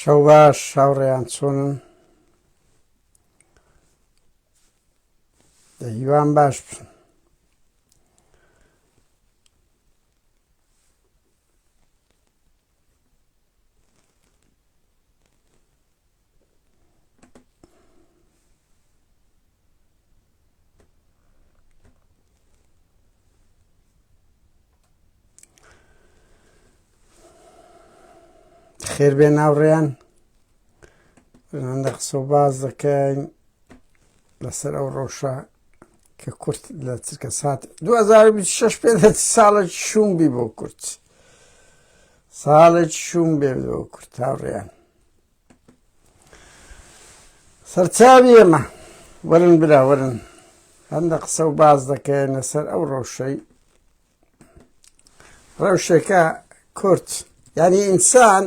شەو باش هاوڕێیان چۆنن؟ دە هیوام باش بن. خێر بێن هاوڕێیان هەندە قسە و باز دەکەین لەسەر ئەو ڕەوشە کە کورت لە چرکە سات 2026 پێ دەچ ساڵێک شوم بی بۆ کورت ساڵێک شوم بێ بۆ کورت هاوڕێیان سەرچاوی ئێمە وەرن برا وەرن هەندە قسە و باز دەکەین لەسەر ئەو ڕەوشەی ڕەوشێکە کورت یعنی ئینسان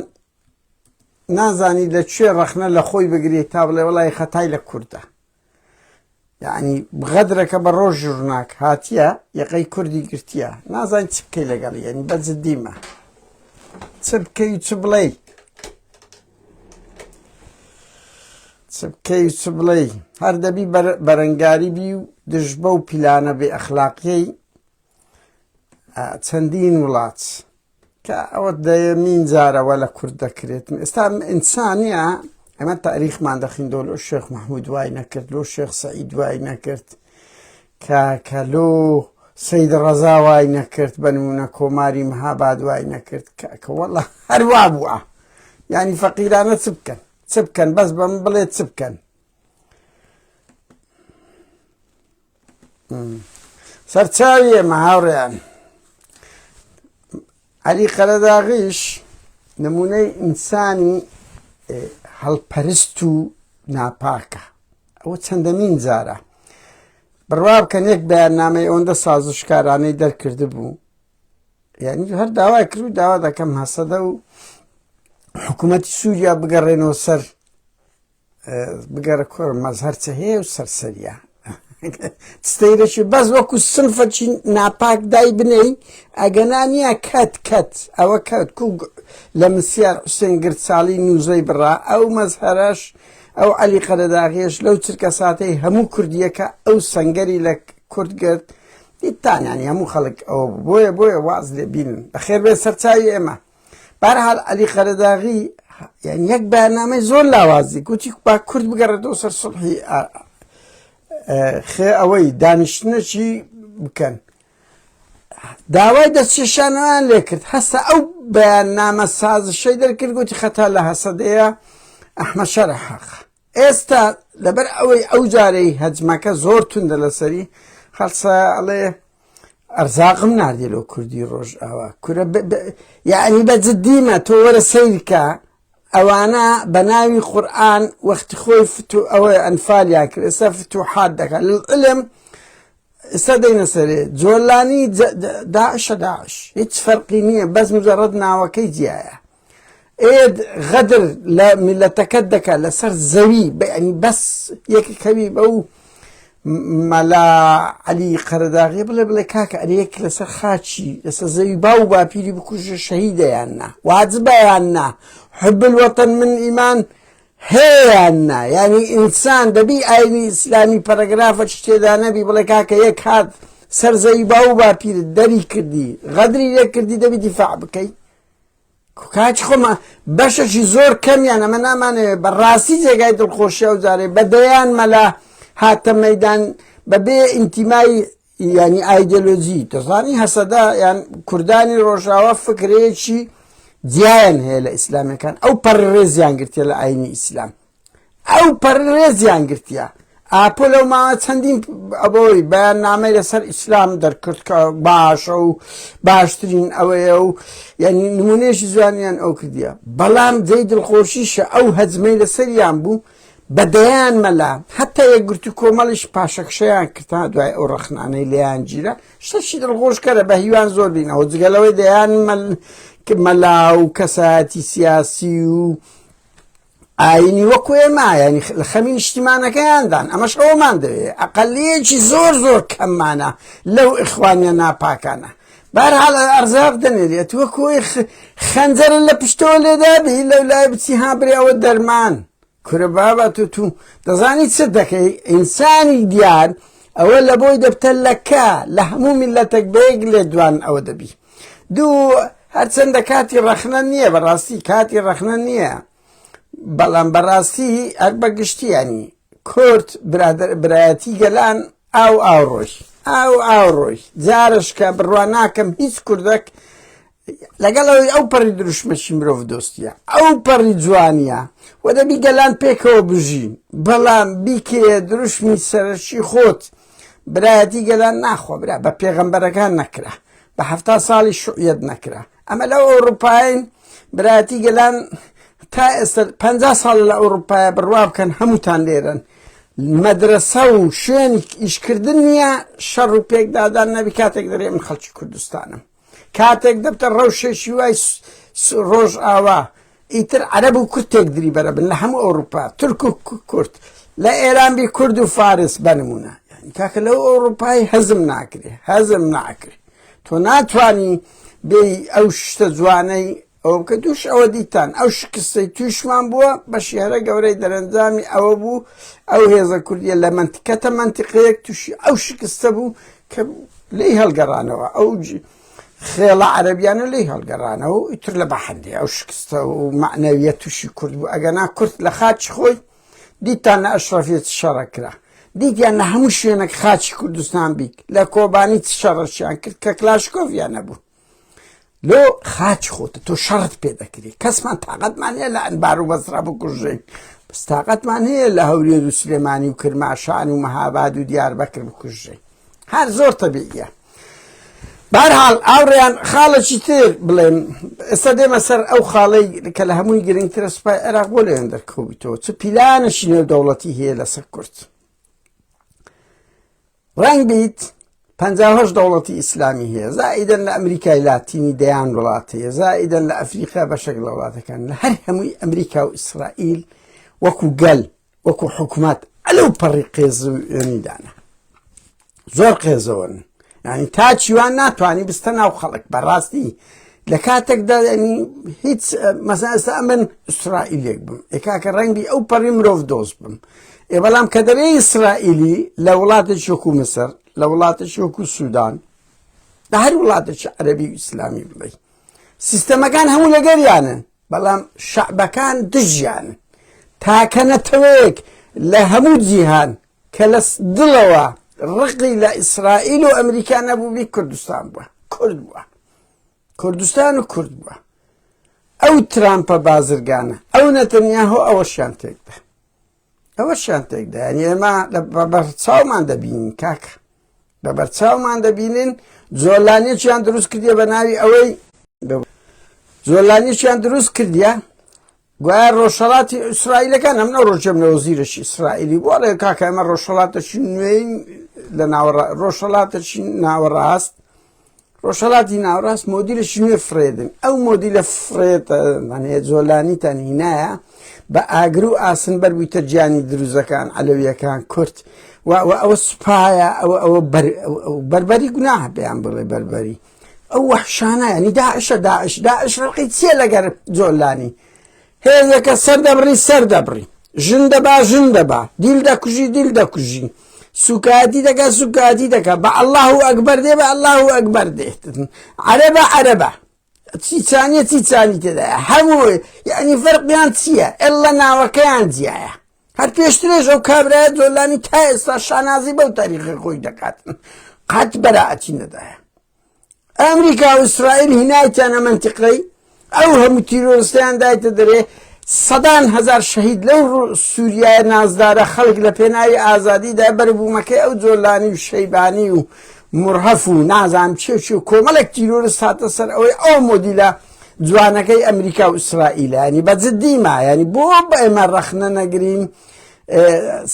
نازانی لە کوێ ڕەخنە لە خۆی بگرێت تا بڵێ وڵی خەتای لە کوردە یعنی غەدرەکە بە ڕۆژ ژورناک هاتیە یەقەی کوردی گرتیە نازانی چ بکەی لەگەڵ یعنی بە جدیمە چ بکەی چ بڵێ چ بکەی چ بڵێ هەر دەبی بەرەنگاری بی و دژ بەو پیلانە بێ ئەخلاقیەی چەندین وڵات کە ئەوە دەیەمین جارەوە لە کورد دەکرێت ئێستا ئینسانە ئەمە تاریخمان دەخیندۆ لۆ شێخ مححمود وای نەکرد لۆ شێخ سعید وای نەکرد کە کە لۆ سید ڕەزا وای نەکرد بە نمونە کۆماری مەهاباد وای نەکرد کە وەڵە هەروا بووە ینی فەقیرانە چ بکەن چ بکەن بەس بەم بڵێ چ بکەن سەرچاوی ئێمە هاوڕێیان عەلی قەرەداغیش نمونەی ئینسانی هەڵپەرست و ناپاکە ئەوە چەندەمین جارە بڕوا بکەن یەک بەیاننامەی ئەوەندە سازشکارانەی دەرکرد بوو یعنی هەر داوای کرد و داوا دەکەم هەسەدە و حکوومەتی سووریا بگەڕێنەوە سەر بگەرە کۆر مەزهەر چە هەیە و سەرسەریە ستەیرەکی بەس وەکو سنفەکی ناپاک دای بنەی ئەگەنا نییە کەت کەت ئەوە کەت کو لە مسیار حوسێن گرتساڵی نوزەی بڕا ئەو مەزهەرەش ئەو عەلی قەرەداغیش لەو چرکە ساتەی هەموو کوردیەکە ئەو سەنگەری لە کورد گرت دیتانیانی هەموو خەڵک ئەوە بۆیە بۆیە واز لێ بینن بەخێر بێن سەرچاوی ئێمە بەهرحاڵ عەلی قەرەداغی یعنی یەک بەیاننامەی زۆر لاوازی گوتی با کورد بگەڕێتەوە سەر سوڵحی خێ ئەوەی دانیشتنەکی بکەن داوای دەستکێشانەوەیان لێکرد هەستە ئەو بەیاننامە سازشەی دەرکرد گوتی خەتا لە هەسەدەیە ئەحمە شەرع حەق ئێستا لەبەر ئەوەی ئەو جارەی هەجمەکە زۆر توندە لەسەری خەڵسە ئەڵێ ئەرزاقم ناردی لۆ کوردی ڕۆژ ئاوا کورە یعنی بە جددیمە تۆ وەرە سەیرکە ئەوانە بە ناوی قورآن وەختی خۆی فتو ئەوەی ئەنفالیان کرد ئێستا فتوحات دەکات للعلم ئێستا دەینە سەرێ جۆلانی داعشە داعش هیچ فەرقی نییە بەس مجرد ناوەکەی جیایە ئێد غەدر لە میلەتەکەت دەکا لەسەر زەوی بەیانی بەس یەکەوی بەو مەلا عەلی قەرەداغی بڵێ بڵێ کاکە ئەرێ یەک لەسەر خاچی لەسەر زەوی باو و باپیری بکوژە شەهیدە یان نا واجبە یان نا حب الوطن من ئیمان هەیە یان نا یعنی ئینسان دەبی ئاینی ئیسلامی پەرەگرافە تێدا نەبی بڵێ کاکە یەک هات سەر زەوی باو و باپیرت دەری کردی غەدری لێ کردی دەبی دیفاع بکەی کاک خۆمان بەشەکی زۆر کەمیان ئەمە نامانەوێت بە ڕاستی جێگای دڵخۆشی ئەو جارێ بە دەیان مەلا هاتە مەدان بەبێ ئینتیمای ینی ئایدۆلۆژی دەزانی هەسەدا یان کوردانی ڕۆژاوا فکرەیەکی جیایان هەیە لە ئیسلامەکان ئەو پەڕ ڕێزیان گرتیە لە ئاینی ئیسلام ئەو پەڕ ڕێزیان گرتیە ئاپۆ لەو ماوە چەندین ئەبۆی بەیاننامەی لەسەر ئیسلام دەرکرد کە باشە و باشترین ئەوەیە و یعنی نمونەیەکی جوانیان ئەو کردیە بەڵام جێی دڵخۆشیشە ئەو هەجمەی لەسەریان بوو بە دەیان مەلا حتا یەکگرتو کۆمەڵیش پاشەکشەیان کرد تا دوای ئەو ڕەخنانەی لێیان گیرا شتەکی دڵخۆشکەرە بە هیوان زۆر بینەوە جگە لەوەی دەیان مەلا و کەسایەتی سیاسی و ئاینی وەکو ئێمە ینی لە خەمی نیشتیمانەکەیاندان ئەمەش ئەومان دەوێ ئەقلیەکی زۆر زۆر کەممانە لەو ئیخوانیە ناپاکانە. بارحاڵ ئەرزاق دەنێرێت وەکۆی خەنجەرە لە پشتەوە لێدابی لەو لای بچی ها برێ ئەوە دەرمان کورە بابە تو تو دەزانی چ دەکەی ئینسانی دیار ئەوە لە بۆی دەبتە لەکە لە هەموو میلەتێک بەیەک لێدوان ئەوە دەبی دوو هەرچەندە کاتی ڕەخنە نییە بەڕاستی کاتی ڕەخنە نییە بەڵام بەڕاستی هەر بە گشتی ینی کورد برایەتی گەلان ئاو ئاو ڕۆی ئاو ئاو ڕۆی جارش کە بڕوا ناکەم هیچ کوردێک لەگەڵ ئەوەی ئەو پەڕی دروشمەشی مرۆڤ دۆستیە ئەو پەڕی جوانیە و دەبی گەلان پێکەوە بژین بەڵام بیکێ دروشمی سەرەکی خۆت برایەتی گەلان ناخۆ برا بە پێغەمبەرەکان نەکرا بە 70 ساڵی شوعیەت نەکرا ئەمە لەو ئەوروپاین برایەتی گەلان تا ئێستا پ ساڵ لە ئەوروپایە بڕوا بکەن هەمووتان لێرن مەدرەسە و شوێنی ئیشکردن نییە شەڕ و پێکدادان نەبی کاتێک دەرێ من خەڵکی کوردستانم کاتێک دەبتە ڕەوشێکی وای ڕۆژ ئاوا ئیتر عەرەب و کورد تێکدری بەرە بن لە هەموو ئەوروپا تورک و کورد لە ئێران بی کورد و فارس بەنمونە یعنی کاکە لەو ئەوروپای هەزم ناکرێ هەزم ناکرێ تۆ ناتوانی بێ ئەو شتە جوانەی ئەوە بکە دووش ئەوە دیتان ئەو شکستەی تووشمان بووە بەشی هەرە گەورەی دەرەنجامی ئەوە بوو ئەو هێزە کوردیە لە منتیکەتە منتیقەیەک تووشی ئەو شکستە بوو کە لێی هەڵگەڕانەوە ئەو خێڵە عەرەبیانە لێی هەڵگەڕانەوە و ئیتر لە بەحەندێ ئەو شکستە و مەعنەویە تووشی کورد بوو ئەگەنا کورد لە خاکی خۆی دیتان لە ئەشرەفیە چ شەڕە کرا دیتیان لە هەموو شوێنێک خاکی کوردستان بیت لە کۆبانی چ شەڕەشیان کرد کە کلاشکۆڤیان نەبوو لۆ خاچ خۆتە تۆ شەڕت پێ دەکرێت کەسمان تاقەتمان هەیە لە ئەنبار و بەسرا بکوژین بەس تاقەتمان هەیە لە هەولێر و سلێمانی و کرماشان و مەهاباد و دیاربەکر بکوژین هەر زۆر تەبیعیە بارحاڵ ئاوڕیان خاڵێکی تر بڵێم ئێستا دێمە سەر ئەو خاڵەی کە لە هەمووی گرنگترە سوپای عێراق بۆ لەوێن دەرکەوتەوە چ پیلانەشی نێودەوڵەتی هەیە لەسەر کورد ڕەنگ بیت 58 دەوڵەتی ئیسلامی هەیە زائیدەن لە ئەمریکای لاتینی دەیان وڵات هەیە زائیدەن لە ئەفریقا بەشێک لە وڵاتەکان لە هەر هەمووی ئەمریکا و ئیسرائیل وەکو گەل وەکو حکومت ئەلەو پەڕی قێزوێنیدانە زۆر قێزەوەن ینی تا چیوان ناتوانانی بستە ناو خەڵک بەڕاستی لە کاتێکدا ینی هیچ مەسا ئێستا ئەمن ئیسرائیلێک بم ئێکاکە ڕەنگی ئەو پەڕی مرۆڤ دۆست بم ئێ بەڵام کە دەرێ ئیسرائیلی لە وڵاتێکی وەکو مسر لە وڵاتێکی وەکو سوودان لە هەر وڵاتێکی عەربی و ئیسلامی بڵێ سیستەمەکان هەموو لەگەریانن بەڵام شعبەکان دژیانن تاکە نەتەوەیەک لە هەموو جیهان کە لە دڵەوە ڕقی لە ئیسرائیل و ئەمریکا نەبووبی کوردستان بووە کورد بووە کوردستان و کورد بووە ئەو ترامپە بازرگانە ئەو نەتەنیاهۆ ئەوەشیان تێکدا ئەوەشیان تێکدا یعنی ئێمە لە بەرچاومان دەبینین کاکە بە بەرچاومان دەبینین زۆلانێکیان دروست کردیە بە ناوی ئەوەی زۆلانێکیان دروست کردیە گوایە ڕۆژهەڵاتی ئیسرائیلەکان ئەم نە ڕۆژێم لە وەزیرەشی ئیسرائیلی بۆ ئەڵێ کاکە ئەمە ڕۆژهەڵاتەشی نوێی لە ناوەڕ ڕۆژهەڵاتەشی ناوەڕاست ڕۆژهەڵاتی ناوەڕاست مۆدیلەشی نوێ فرێدن ئەو مۆدیلە فرێتە مانەیە جۆلانیتان هینایە بە ئاگر و ئاسن بەربوویتە گیانی دروزەکان عەلەویەکان کورد و ئەوە سوپایە ئەوە ئەوە بەربەری گوناه پێیان بڵێ بەربەری ئەو وەحشانە ینی داعشە داعش داعش ڕقی چییە لەگەر جۆلانی هێزەکە سەر دەبڕی سەر دەبڕی ژن دەبا ژن دەبا دیل دەکوژی دیل دەکوژی سوکایەتی دەکا سوکایەتی دەکا بە الله و ئەکبەر دێ بە الله و ئەکبەر دێت عەرەبە عەرەبە چیچانیە چیچانی تێدایە هەموو یعنی فەرقیان چییە ئللا ناوەکەیان جیایە هەر پێشترێش ئەو کابرایە جۆلانی تا ئێستا شانازی بەو تاریخی خۆی دەکات قەت بەراعەتی نەدایە ئەمریکا و ئیسرائیل هینایتیانە منتیقەی ئەو هەموو تیرۆرستیان دایتە دەرێ سەدان هزار شەهید لەو سووریای نازدارە خەڵک لە پێناوی ئازادیدا بەربوومەکەی ئەو جۆلانی و شەیبانی و مرهف و نازام چێ چێ و کۆمەڵێک تیرۆرست هاتە سەر ئەوەی ئەو مۆدیلە جوانەکەی ئەمریکا و ئیسرائیلە ینی بە جدی ما ینی بۆ بە ئێمە ڕەخنە نەگرین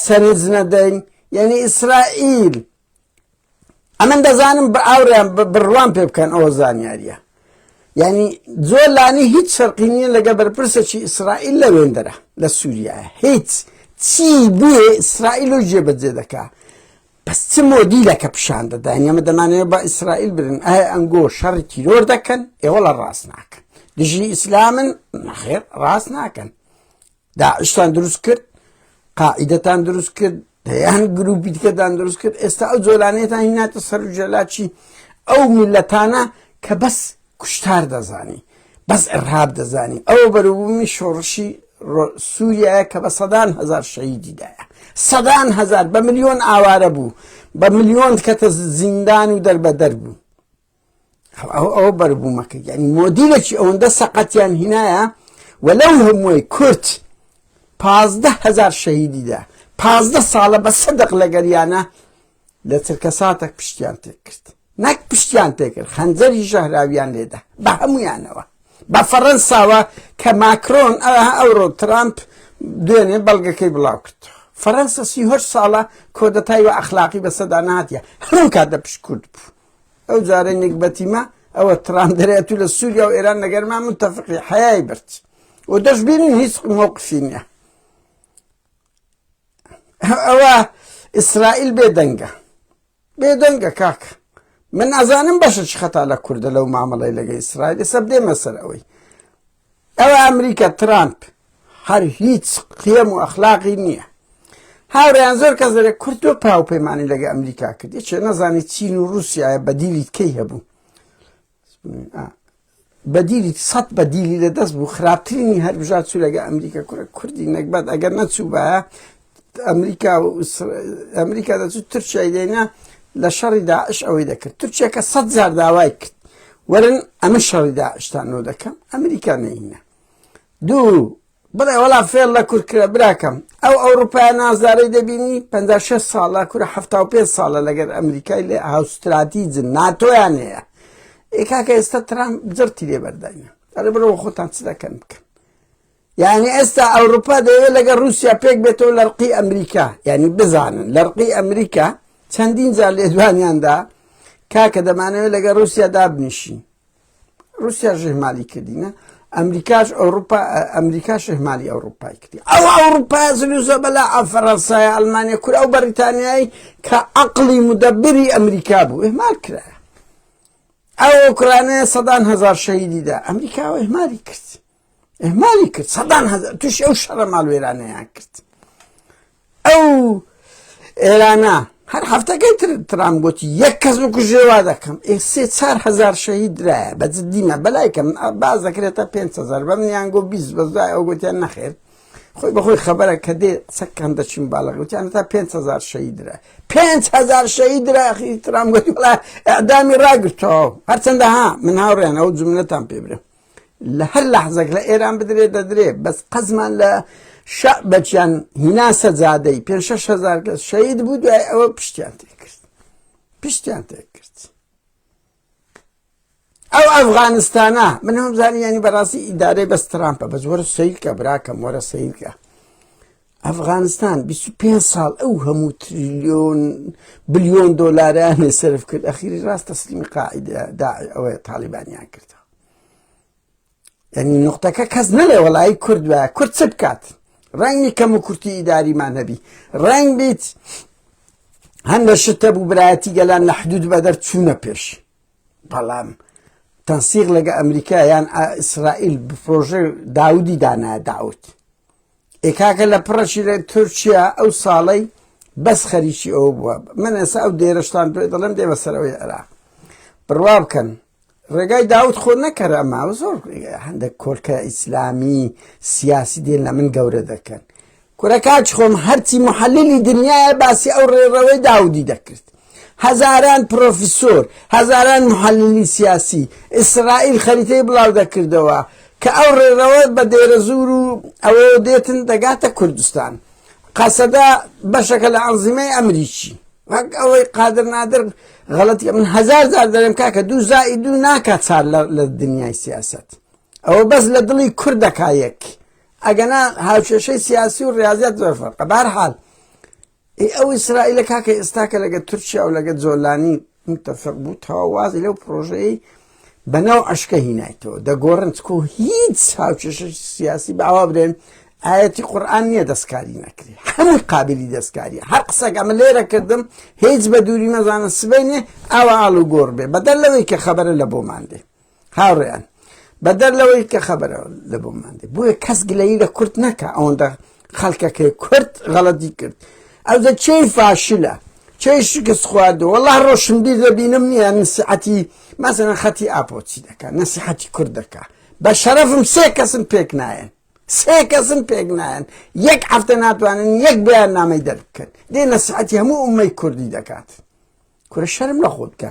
سەرنج نەدەین یعنی ئیسرائیل ئەمن دەزانم بە ئاوریان بڕوان پێ بکەن ئەوە زانیاریە یعنی زۆر لانی هیچ فەرقی نییە لەگە بەرپرسێکی ئیسرائیل لە وێندەرە لە سووریایە هیچ چی بێ ئیسرائیل و جێبەجێ دەکا. بەس چ مۆدیلەکە پیشان دەداین؟ ئێمە دەمانەوێت بە ئیسرائیل برن ئایا ئەنگۆ شەڕی تیرۆر دەکەن؟ ئێوە لە ڕاست ناکەن، دژی ئیسلامن؟ نەخێر ڕاست ناکەن. داعشتان دروست کرد، قاعیدەتان دروست کرد، دەیان گروپی دیکەتان دروست کرد، ئێستا ئەو جۆلانەتان هیناتە سەر و جەلاچی ئەو میلەتانە کە بەس کوشتار دەزانی، بەس ئرهاب دەزانی. ئەوە بەروبوومی شۆڕشی سووریایە کە بە سەدان هەزار شەهیدی دایە، سەدان هەزار بە ملیۆن ئاوارە بوو، بە ملیۆن کەتە زیندان و دەربەدەر بوو. ئەوە بەربوومەکە یعنی مۆدیلێکی ئەوەندە سەقەتیان هینایە و لەو هەمووی کورد 15 هزار شەهیدیدا 15 ساڵە بە سەدق لەگەریانە لە چرکەساتێک پشتیان تێکرد، نەک پشتیان تێکرد خەنجەری ژەهراویان لێدا بە هەمویانەوە، بە فەڕەنساوە کە ماکرۆن ئەوڕۆ ترامپ دوێنێ بەڵگەکەی بڵاو کرد. فەڕەنسا 38 ساڵە کۆدەتای و ئەخلاقی بەسەدا نهاتیە، هەموو کات لە پشت کورد بوو. ئەو جارەی نگبەتیمە ئەوە ترامپ دەرێت و لە سووریا و ئێران لەگەرما متفقی حەیای برد و دەشبینین هیچ مەوقفی نییە. ئەوە ئیسرائیل بێدەنگە، بێدەنگە کاکە. من ئەزانم بەشە چ خەتا لە کوردە لەو مامەڵەی لەگە ئیسرائیل. ئێستا بدێمە سەر ئەوەی ئەوە ئەمریکا ترامپ هەر هیچ قیەم و ئەخلاقی نییە. هاوڕێیان زۆر کەس دەرێ کورد تۆ پاوپەیمانی لەگە ئەمریکا کرد، یەکێ نەزانی چین و رووسایە بەدیلی کەی هەبوو، بەدیلی سەد بەدیلی لە دەست بوو، خراپترینی هەربژار چوو لەگە ئەمریکا. کوڕە کوردی نەگبەت ئەگەر نەچوو ئەمریکا و ئەمریکا دەچوو تورکیای دێنا لە شەڕی داعش ئەوەی دەکرد. تورکیا کە سەد جار داوای کرد وەرن ئەمە شەڕی داعشتان نۆ دەکەم، ئەمریکا نەهینە. دوو بڵێ وەڵا فێڵ لە کورد کرا. براکەم ئەو ئەوروپای نازدارەی دەبینی 56 ساڵە کورە 75 ساڵە لەگەر ئەمریکای لێ هاوستراتیجن، ناتۆیان هەیە. ئێ کاکە ئێستا ترامپ جڕتی لێ بەرداینە، ئەرێ بڕۆ خۆتان چ دەکەن بکەن. یعنی ئێستا ئەوروپا دەیەوێت لەگەڵ رووسیا پێک بێتەوە لە ڕقی ئەمریکا. یعنی بزانن لە ڕقی ئەمریکا چەندین جار لێدوانیاندا کاکە دەمانەوێت لەگەڵ رووسیا دابنیشین، رووسیا ژهمالی کردینە، ئەمریکاش ئەوروپا ئەمریکاش ئەهمالی ئەوروپای کردی. ئەو ئەوروپا زلوزە بەلا فەرەنسای ئەلمانیا کورە ئەو بەریتانیایی کە عەقڵی مدەبری ئەمریکا بوو ئەهمال کرا. ئەو ئۆکرانەیە سەدان هەزار شەهیدیدا ئەمریکاوە ئەهمالی کرد، ئەهمالی کرد، سەدان هەزار تووشی ئەو شەڕە ماڵوێرانەیان کرد. ئەو ئێرانە هەر هەفتەکەی تر ترام گوتی یەک کەس بکوژێ وا دەکەم. ئێ 3-4 هزار شەهید درایە بە جدیمە بەلای کەم باز دەکرێتە 5 هزار، بە منیان گۆ 20، بەس دوای ئەو گوتیان نەخێر خۆی بەخۆی خەبەرە کە دێ قسەکان دەچین باڵغ وتیان تا 5 هزار شەهید درا، 5 هزار شەهید درا. ئەخی ترام گوتی وڵا ئەعدامی ڕاگرتەوە. هەرچەندە ها من هاوڕێیان ئەو جملەتان پێ برم لە هەر لەحزەک لە ئێران بدرێ دەدرێ، بەس قەزمان لە شەعبەکیان هینا سەجادەی 5-6 هزار کەس شەهید بوو، دوای ئەوە پشتیان تێکرد، پشتیان تێکرد. ئەو ئەفغانستانە من هەم زانی ینی بەڕاستی ئیدارەی بەس ترامپە، بەس وەرە سەیرکە براکەم، وەرە سەیرکە ئەفغانستان 25 ساڵ ئەو هەموو تریلیۆن بلیۆن دۆلاریان سەرف کرد، ئەخیری ڕاست تەسلیمی قاعدە ئەوەیە تالیبانیان کردەوە. یعنی نقطەکە کەس نەڵێ وەڵایی کورد وایە، کورد چ بکات؟ ڕەنگی کەم و کورتی ئیداریمان هەبی، ڕەنگ بیت هەندە شتە بوو برایەتی گەلان لە حدود بەدەر چوونە پێش، بەڵام تەنسیق لەگە ئەمریکا یان ئیسرائیل پرۆژە داودی دانا داود ئێکاکە لە پڕەشی لە تورکیا ئەو ساڵەی بەس خەریکی ئەوە بووە. من ئێستا ئەو دێرەشتان پێ دەڵێم دێمە سەرەوەی عێراق. بڕوا بکەن ڕێگای داود خۆ نەکەرە ئەما زۆر هەندێک کۆلکە ئیسلامی سیاسی دێن لە من گەورە دەکەن. کورە کاک خۆم هەرچی محللی دنیاە باسی ئەو ڕێڕەوەی داودی دەکرد، هەزاران پرۆفیسۆر، هەزاران محللی سیاسی، ئیسرائیل خەریتەی بڵاو دەکردەوە کە ئەو ڕێڕەوە بە دێرەزوور و ئەوە دێتن دەگاتە کوردستان. قەسەدە بەشەکە لە ئەنزیمەی ئەمریکی وەک ئەوەی قادر نادر غەڵەتی. من هەزار جار دەرێم کاکە دوو زائید دوو ناکات چار لە دنیای سیاست، ئەوە بەس لە دڵی کورد دەکا یەک، ئەگەنا هاوکێشەی سیاسی و ڕاضیات زۆر فەرقە. بەهەرحاڵ ئەو ئیسرائیلە کاکە ئێستاکە لەگە تورکیا و لەگە جۆلانی متفق بوو، تەواو وازی لەو پرۆژەی بەناو عشکە هینایتەوە دەگۆڕن، چکۆ هیچ هاوکێشە سیاسی باوا برێن. ئاەتی قورآن نییە دەستکاری نەکرێ هەمووی قابلی دەستکاریە هەر قسەک ئەمە لێرە کردم هیچ بە دووری مەزانە سبەینێ ئاوا ئاڵ و گۆڕ بێ بەدەر لەوەی کە خەبەرە لە بۆمان دێ هاوڕێیان بەدەر لەوەی کە خەبەرە لە بۆمان دێ بۆیە کەس گلەیی لە کورد نەکە ئەوەندە خەڵکەکەی کورد غەڵەتی کرد ئەوجە چێی فاشلە چێی شکست خواردو والله ڕۆشنبیر دەبینم نییە نسیحەتی مەسەلەن خەتی ئاپۆچی دەکا نەسیحەتی کورد دەکا بە شەرەفم سێ کەسم پێک نایەن سێ کەسم پێک نایەن یەک هەفتە ناتوانن یەک بەیان نامەی دەربکەن دێ نەسیحەتی هەموو ئومەی کوردی دەکات کورە شەرم لە خۆت بکە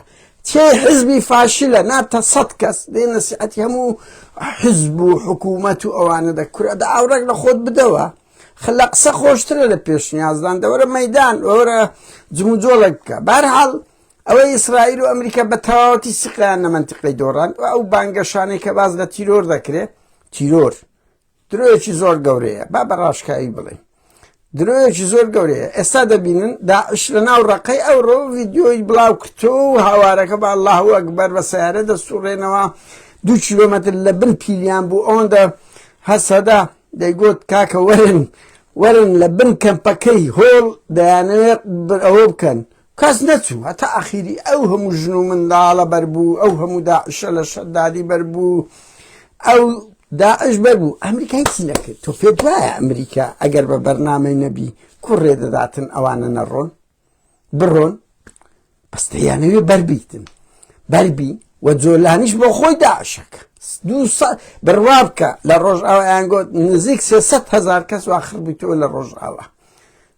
چێ حزبی فاشلە ناتە سەد کەس دێ نەسیحەتی هەموو حزب و حکوومەت و ئەوانە دە کورە دە ئاوڕێک لە خۆت بدەوە خلە قسە خۆشترە لە پێشنیازدان دەوەرە مەدان وەرە جموجۆڵێک بکە بارحاڵ ئەوەی ئیسرائیل و ئەمریکا بە تەواوەتی سیقیان لە منتیقەی دۆڕان و ئەو بانگەشانەی کە باز لە تیرۆر دەکرێت تیرۆر درۆیەکی زۆر گەورەیە با بە ڕاشکاوی بڵێین درۆیەکی زۆر گەورەیە ئێستا دەبینن داعش لە ناو ڕقەی ئەوڕۆ ڤیددیۆی بڵاو کردۆ و هاوارەکە بە الله ئەکبەر بە سیارە دەسوڕێنەوە دو کیلۆمەتر لە بن پیلیان بوو ئەوەندە هەسەدا دەیگوت کاکە وەرن وەرن لە بن کەمپەکەی هۆڵ دەیانەوێت ئەوە بکەن کەس نەچوو هەتا ئەخیری ئەو هەموو ژن و منداڵە بەربوو ئەو هەموو داعشە لە شەدادی بەربوو ئەو داعش بەربوو ئەمریکا هیچی نەکرد تۆ پێت وایە ئەمریکا ئەگەر بە بەرنامەی نەبی کوڕێ دەداتن ئەوانە نەڕۆن بڕۆن بەس دەیانەوێ بەربیتن بەربی و جۆلانیش بۆ خۆی داعشەکە بڕوا بکە لە ڕۆژئاوایان گوت نزیک 300 هزار کەس واخر بیتەوە لە ڕۆژئاوا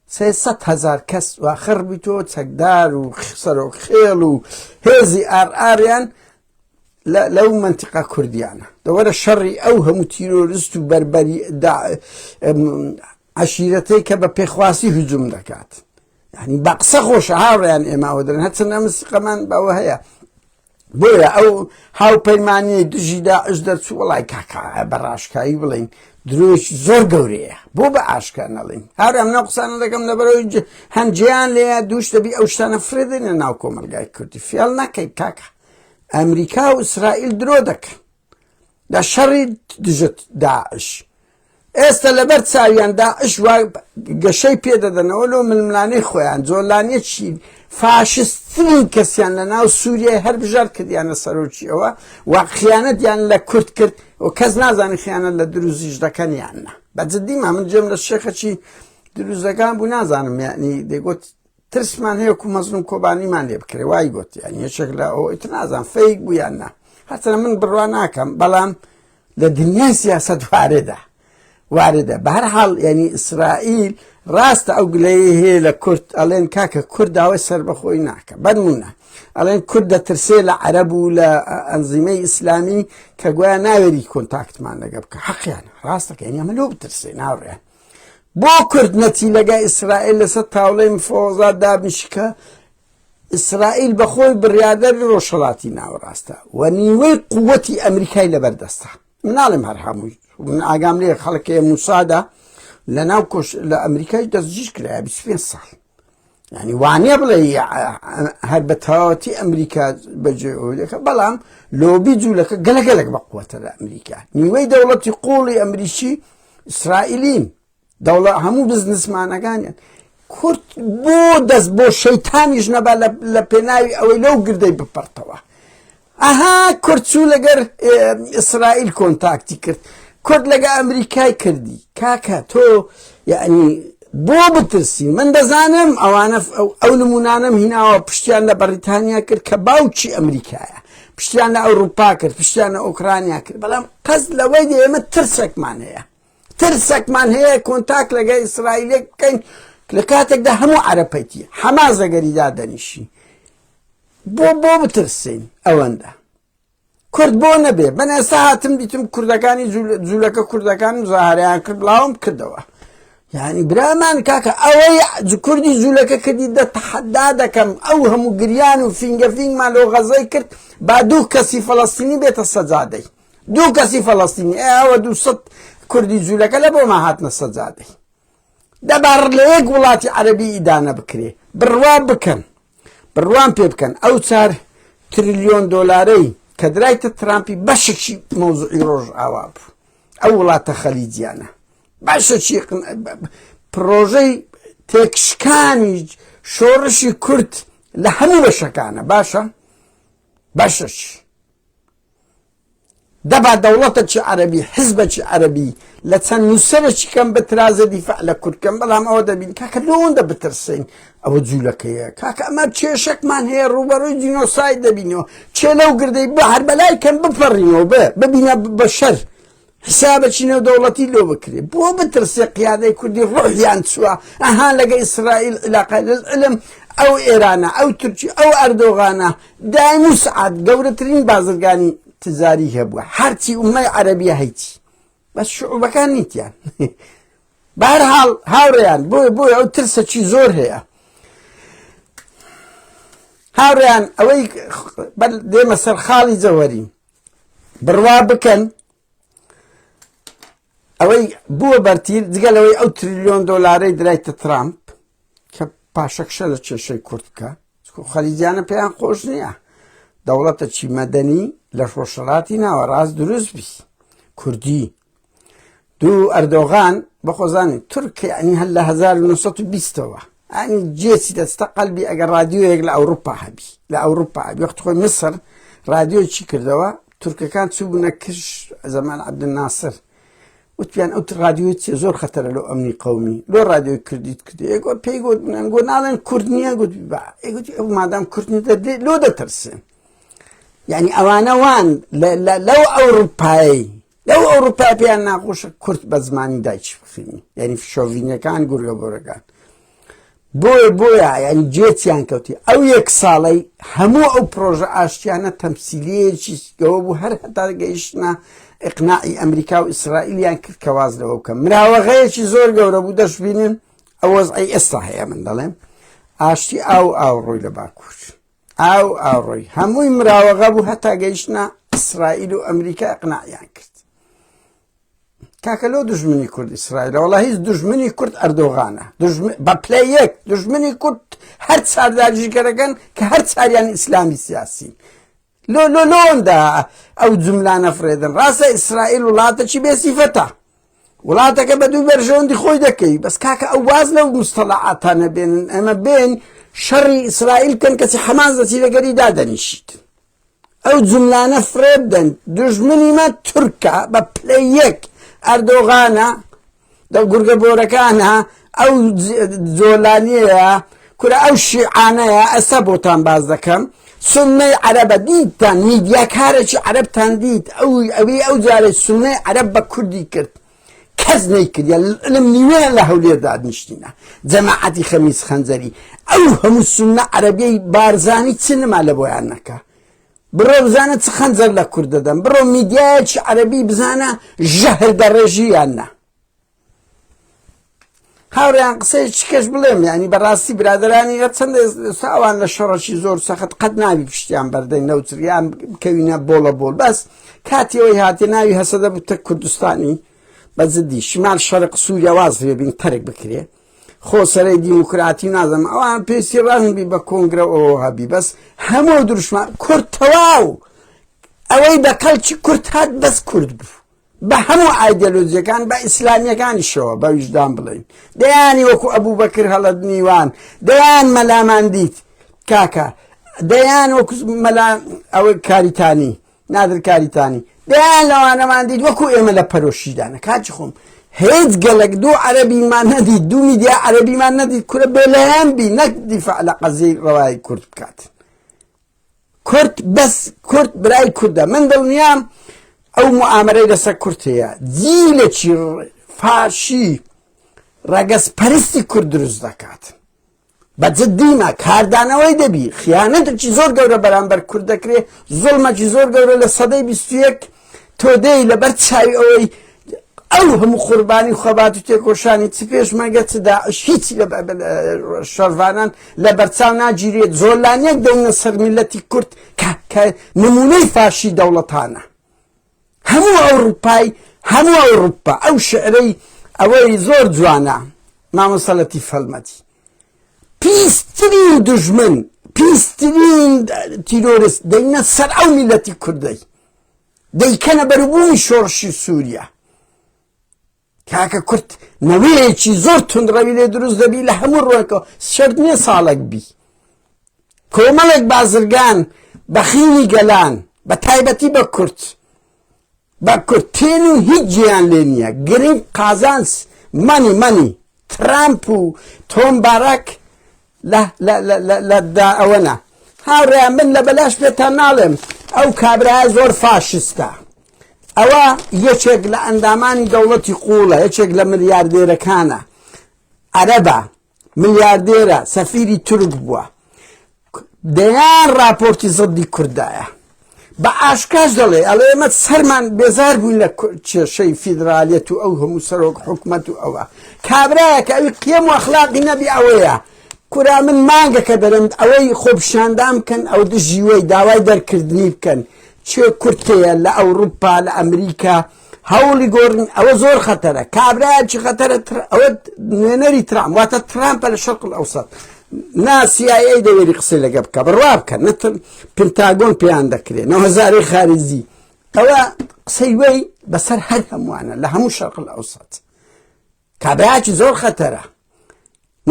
300 هزار کەس واخر بیتەوە چەکدار و سەرۆک خێڵ و هێزی ئار ئاریان لەو منتیقە کوردیانە دەوەرە شەڕی ئەو هەموو تیرۆرست و بەربەری عەشیرەتەی کە بە پێخواسی هجوم دەکات یعنی بە قسە خۆشە هاوڕیان ئێماوە دەن هەرچەند ئەم سقەمان بەوە هەیە بۆیە ئەو هاوپەیمانیی دژی داعش دەرچوو وڵای کاکا بە ڕاشکایی بڵین درۆیەکی زۆر گەورەیە بۆ بە ئاشکا نەڵین هەر ئەم ناو قسانە دەکەم لەبەرەوەی هەنجیان لێیە دووش دەبی ئەو شتانە فرێدێنە ناو کۆمەلگای کوردی فێڵ نەکەی کاکە ئەمریکا و ئیسرائیل درۆ دەکەن لە شەڕی دژە داعش ئێستا لەبەر چاویان داعش وا گەشەی پێدەدەنەوە لۆ ململانەی خۆیان جۆلانیەکی فاشسترین کەسیان لە ناو سووریای هەربژار کردیانە سەرۆکی ئەوە و خیانەتیان لە کورد کرد و کەس نازانێت خیانەت لە دروزیش دەکەن یان نا بە جدی ما من جێم لە شێخەکی دروزەکان بوو نازانم یعنی دەگوت ترسمان هەیە کو مەزلوم کۆبانیمان لێ بکرێ وای گوت یعنی یەکێک لە ئەو ئیتر نازان fake بوو یان نا هەرچەندە من بڕوا ناکەم بەڵام لە دنیای سیاسەت واردە واردە بە هەر حاڵ یعنی ئیسرائیل ڕاستە ئەو گلەیە هەیە لە کورد ئەڵێن کاکە کورد داوای سەربەخۆی ناکە بەنمونە ئەڵێن کورد دەترسێ لە عەرەب و لە ئەنزیمەی ئیسلامی کە گویا ناوێری contact مان لەگە بکە حەقیان ڕاستەکە یعنی ئەمە لۆ بترسێ ناوڕێن بۆ کورد نەچی لەگە ئیسرائیل لەسەر تاوڵەی مفاوەزات دابنیشی کە ئیسرائیل بەخۆی بڕیاردەری ڕۆژهەڵاتی ناوەڕاستە و نیوەی قووەتی ئەمریکای لەبەردەستە مناڵم هەر هەمووی من ئاگام لێ خەڵکێ موسادا لە ناو کۆش لە ئەمریکای دەستگیر کرایە 25 ساڵ ینی وانە بڵێ هەر بە تەواوەتی ئەمریکا بەجێ دەکە بەڵام لۆبی جوولەکە گەلەگەلک بە قوتە لە ئەمریکا نیوەی دەوڵەتی قوڵی ئەمریکی ئیسرائیلین دەوڵە هەموو بزنسمانەکانیان کورد بۆ دەست بۆ شەیتانیش نەبا لە پێناوی ئەوەی لەو گردەی بپەڕتەوە ئەها کورد چوو لەگەر ئیسرائیل contact ی کرد کورد لەگە ئەمریکای کردی کاکە تۆ یعنی بۆ بترسی من دەزانم ئەوانە ئەو نمونانم هیناوە پشتیان لە بەریتانیا کرد کە باوکی ئەمریکایە پشتیان لە ئەوروپا کرد پشتیان لە ئۆکرانیا کرد بەڵام قەز لەوەی ئێمە ترسێکمان هەیە ترسێکمان هەیە contact لەگە ئیسرائیلێک بکەین لە کاتێکدا هەموو عەرەپەتی حەماس لەگەریدا دەنیشی بۆ بۆ بترسین ئەوەندە کورد بۆ نەبێ من ئێستا هاتم دیتم کوردەکانی جوولەکە کوردەکان زاهریان کرد بڵاوم کردەوە یعنی برامان کاکە ئەوەی کوردی جوولەکە کردی دە تەحەدا دەکەم ئەو هەموو گریان و فینگە فینگمان لۆ غەزەی کرد با دوو کەسی فەڵەستینی بێتە سەجادەی دوو کەسی فەڵەستینی ئەوە 200 کوردی جوولەکە لە بۆما هاتنە سەجادەی دەبار لە یەک وڵاتی عەربی ئیدانە بکرێ بڕوا بکەن بڕوام پێ بکەن ئەو چار تریلیۆن دۆلارەی کە درایتە ترامپی بەشێکی مەوزوعی ڕۆژئاوا بوو ئەو وڵاتە خەلیجیانە. باشە چی پرۆژەی تێکشکانی شۆڕشی کورد لە هەموو بەشەکانە باشە باشە چی دەبا دەوڵەتەکی عەرەبی حزبەکی عەرەبی لە چەند نووسەرێکی کەم بترازێ دیفاع لە کورد کەم بەڵام ئەوە دەبین کاکە لۆندە بترسین ئەوە جوولەکەیە کاکە ئەمە کێشەکمان هەیە ڕووبەڕووی جینۆساید دەبینەوە چێ لەو گردەی بە هەر بەلای کەم بپەڕینەوە بە ببینە بەشەر حسابەکی نێودەوڵەتی لۆ بکرێ بۆ بترسێ قیادەی کوردی ڕۆحیان چووە ئەها لەگە ئیسرائیل علاقە للعلم ئەو ئێرانە ئەو تورکی ئەو ئەردۆغانە دایم و سعات گەورەترین بازرگانی تجاری هەبووە هەرچی ئومەی عەرەبیە هەیچی بەس شعوبەکان نیتیان بەهەرحاڵ هاوڕێیان بۆیە بۆیە ئەو ترسەکی زۆر هەیە هاوڕێیان ئەوەی دێمە سەر خاڵی جەوەری بڕوا بکەن ئەوەی بووە بەرتیر جگە لەوەی ئەو تریلیۆن دۆلارەی درایتە ترامپ کە پاشەکشە لە کێشەی کورد بکە خەلیجیانە پێیان خۆش نییە دەوڵەتە چی مەدەنی لە ڕۆژهەڵاتی ناوەڕاست دروست بی کوردی دوو ئەردۆغان بەخۆزانی تورک ینی هەر لە 1920ەوە ئەنی جێچی دەستە قەلبی ئەگەر رادیۆیەک لە ئەوروپا هەبی لە ئەوروپا وەخت خۆی مسر رادیۆی چی کردەوە تورکەکان چوو کش زەمان عەبدولناسر وتیان ئەو رادیۆی چێ زۆر خەتەرە لۆ ئەمنی قومی لۆ رادیۆی کردیت کرد ئێگۆ پێی گوت گۆ ناڵێن کورد نییە گوت با ئێگوتی ئەو مادام کورد نییە لۆ دەترسێن یعنی ئەوانە وان لەو ئەوروپایی لەو ئەوروپا پێیان ناخۆشە کورد بە زمانی دایکی بخوێنی یعنی شۆڤینەکان گورگە بۆرەکان بۆیە بۆیە یعنی جێچیان کەوتی ئەو یەک ساڵەی هەموو ئەو پرۆژە ئاشتیانە تەمسیلیەکی گەوە بوو هەر هەتا گەیشتە ئقناعی ئەمریکا و ئیسرائیلیان کرد کە واز لەوە بکەن مراوەغەیەکی زۆر گەورە بوو دەشبینن ئەو وەزعی ئێستا هەیە من دەڵێم ئاشتی ئاو ئاو ڕۆی لە باکوور ئاو ئاڕۆی هەمووی مراوەغە بوو هەتا گەیشتە ئیسرائیل و ئەمریکا ئقناعیان کرد کاکە لۆ دژمنی کورد ئیسرائیلە وڵا هیچ دژمنی کورد ئەردۆغانە بە پلە یەک دژمنی کورد هەر چارداگیرکەرەکەن کە هەر چاریان ئیسلامی سیاسی لۆ لۆ لۆندا ئەو جملانە فرێدن ڕاستە ئیسرائیل وڵاتەکی بێسیفەتە وڵاتەکە بە دوو بەرژەوەندی خۆی دەکەی بەس کاکە ئەو واز لەو مستەڵعاتانە بێنن ئەمە بێن شەڕی ئیسرائیل بکەن کەسی حەماس دەچی لەگەری دادەنیشیت ئەو جوملانە فڕێ بدەن دوژمنی مە تورکە بە پلەی یەک ئەردۆغانە دە گورگە بۆرەکانە ئەو جۆلانیەیە کورە ئەو شیعانەیە ئەستا بۆتان باز دەکەم سنەی عەرەبە دیتان میدیاکارێکی عەرەبتان دیت ئەو ئەوی ئەو جارێک سنەی عەرەب بە کوردی کرد کەس نەیکردە لەم نیوەیان لە هەولێر دادنیشتینە جەماعەتی خەمیس خەنجەری ئەو هەموو سوننە عەرەبیەی بارزانی چ نما لە بۆیان نەکا بڕۆ بزانە چ خەنجەر لە کورد دەدەن بڕۆ میدیایەکی عەرەبی بزانە ژەهر دەڕێژی یان نا هاوڕێیان قسەی چ کەش بڵێم ینی بەڕاستی برادرانی لە چەند ساوان لە شەڕەکی زۆر سەخت قەت ناوی پشتیان بەردەین نەوتریان بکەوینە بۆڵە بۆڵ بەس کاتی ئەوەی هاتێ ناوی هەسەدە بوتە کوردستانی بە جدی شمال شەرق سووریا واز لێ بین تەرک بکرێ خۆ سەرەی دیموکراتی نازم ئەوان پێسی ڕەنگبی بە کۆنگرە ئەوە هەبی بەس هەموو دروشمە کورد تەواو ئەوەی بە کەڵکی کورد هات بەس کورد بوو بە هەموو ئایدیۆلۆجیەکان بە ئیسلامیەکانیشەوە بە ویژدان بڵێین دەیانی وەکو ئەبوو بەکر هەڵەدنیوان دەیان مەلامان دیت کاکە دەیان وەکو مەلا ئەوە کاریتانی نادر کاریتانی دەیان لەوانەمان دیت وەکو ئێمە لە پەرۆشیدانە کاچی خۆم هیچ گەلک دوو عەرەبیمان نەدیت دوو میدیا عەرەبیمان نەدیت کورە بێلایەن بی نەک دیفاع لە قەزیەی ڕەوای کورد بکات کورد بەس کورد برای کوردە من دڵنیام ئەو موئامەرەی لەسەر کورد هەیە جیلێکی فاشی ڕەگەز پەرستی کورد دروست دەکات بە جدیمە کاردانەوەی دەبی خیانەتێکی زۆر گەورە بەرامبەر کورد دەکرێ زوڵمەکی زۆر گەورە لە سەدەی 21 تۆ دێی لەبەر چاوی ئەوەی ئەو هەموو قوربانی و خەبات و تێکۆشانی چ پێشمەرگە چ داعش هیچ لە شەڕڤانان لە بەرچاو ناگیرێت زۆلانیەک دەینە سەر میلەتی کورد کە نمونەی فاشی دەوڵەتانە هەموو ئەوروپای هەموو ئەوروپا ئەو شعرەی ئەوەی زۆر جوانە مامۆستا لەتیف هەڵمەتی پیسترین دژمن پیسترین تیرۆرست دەینە سەر ئەو میلەتی کوردەی دەیکەنە بەروبوومی شۆڕشی سووریا. کاکە کورد نەوەیەکی زۆر توندڕەوی لێ دروست دەبی لە هەموو ڕوەکە شەرت نییە ساڵێک بی کۆمەڵێک بازرگان بەخینی گەلان بە تایبەتی بە کورد بە کورد تێن و هیچ جیان لێ نییە گرنگ قازانس money money ترامپ و تۆم باراک لە لە لە لە لە دا ئەوەنە هاوڕێیان من لە بەلاش پێتان ناڵێم ئەو کابرایە زۆر فاشستە ئەوە یەکێک لە ئەندامانی دەوڵەتی قوڵە یەکێک لە ملیاردێرەکانە عەرەبە ملیاردێرە سەفیری تورک بووە دەیان راپۆرتی زدی کوردایە بە ئاشکاش دەڵێ ئەڵێ ئێمە سەرمان بێزار بووین لە کێشەی فیدرالیەت و ئەو هەموو سەرۆک حکومەت و ئەوە کابرایە کە ئەوی قیەم و ئەخلاقی نەبی ئەوەیە کورا من مانگەکە دەرم ئەوەی خۆپیشاندان بکەن ئەو دژی وەی داوای دەرکردنی بکەن چێ کورتەیە لە ئەوروپا لە ئەمریکا هەوڵی گۆڕین ئەوە زۆر خەتەرە کابرایەکی خەتەرە ئەوە نوێنەری ترامپ واتە ترامپە لە شەرق ئەوسەت نا CIA دەوێری قسەی لەگە بکە بڕوا بکە نە پنتاگۆن پێیان دەکرێت نە وەزارەی خارجی ئەوە قسەی وی بەسەر هەر هەمووانە لە هەموو شەرق ئەوسەت کابرایەکی زۆر خەتەرە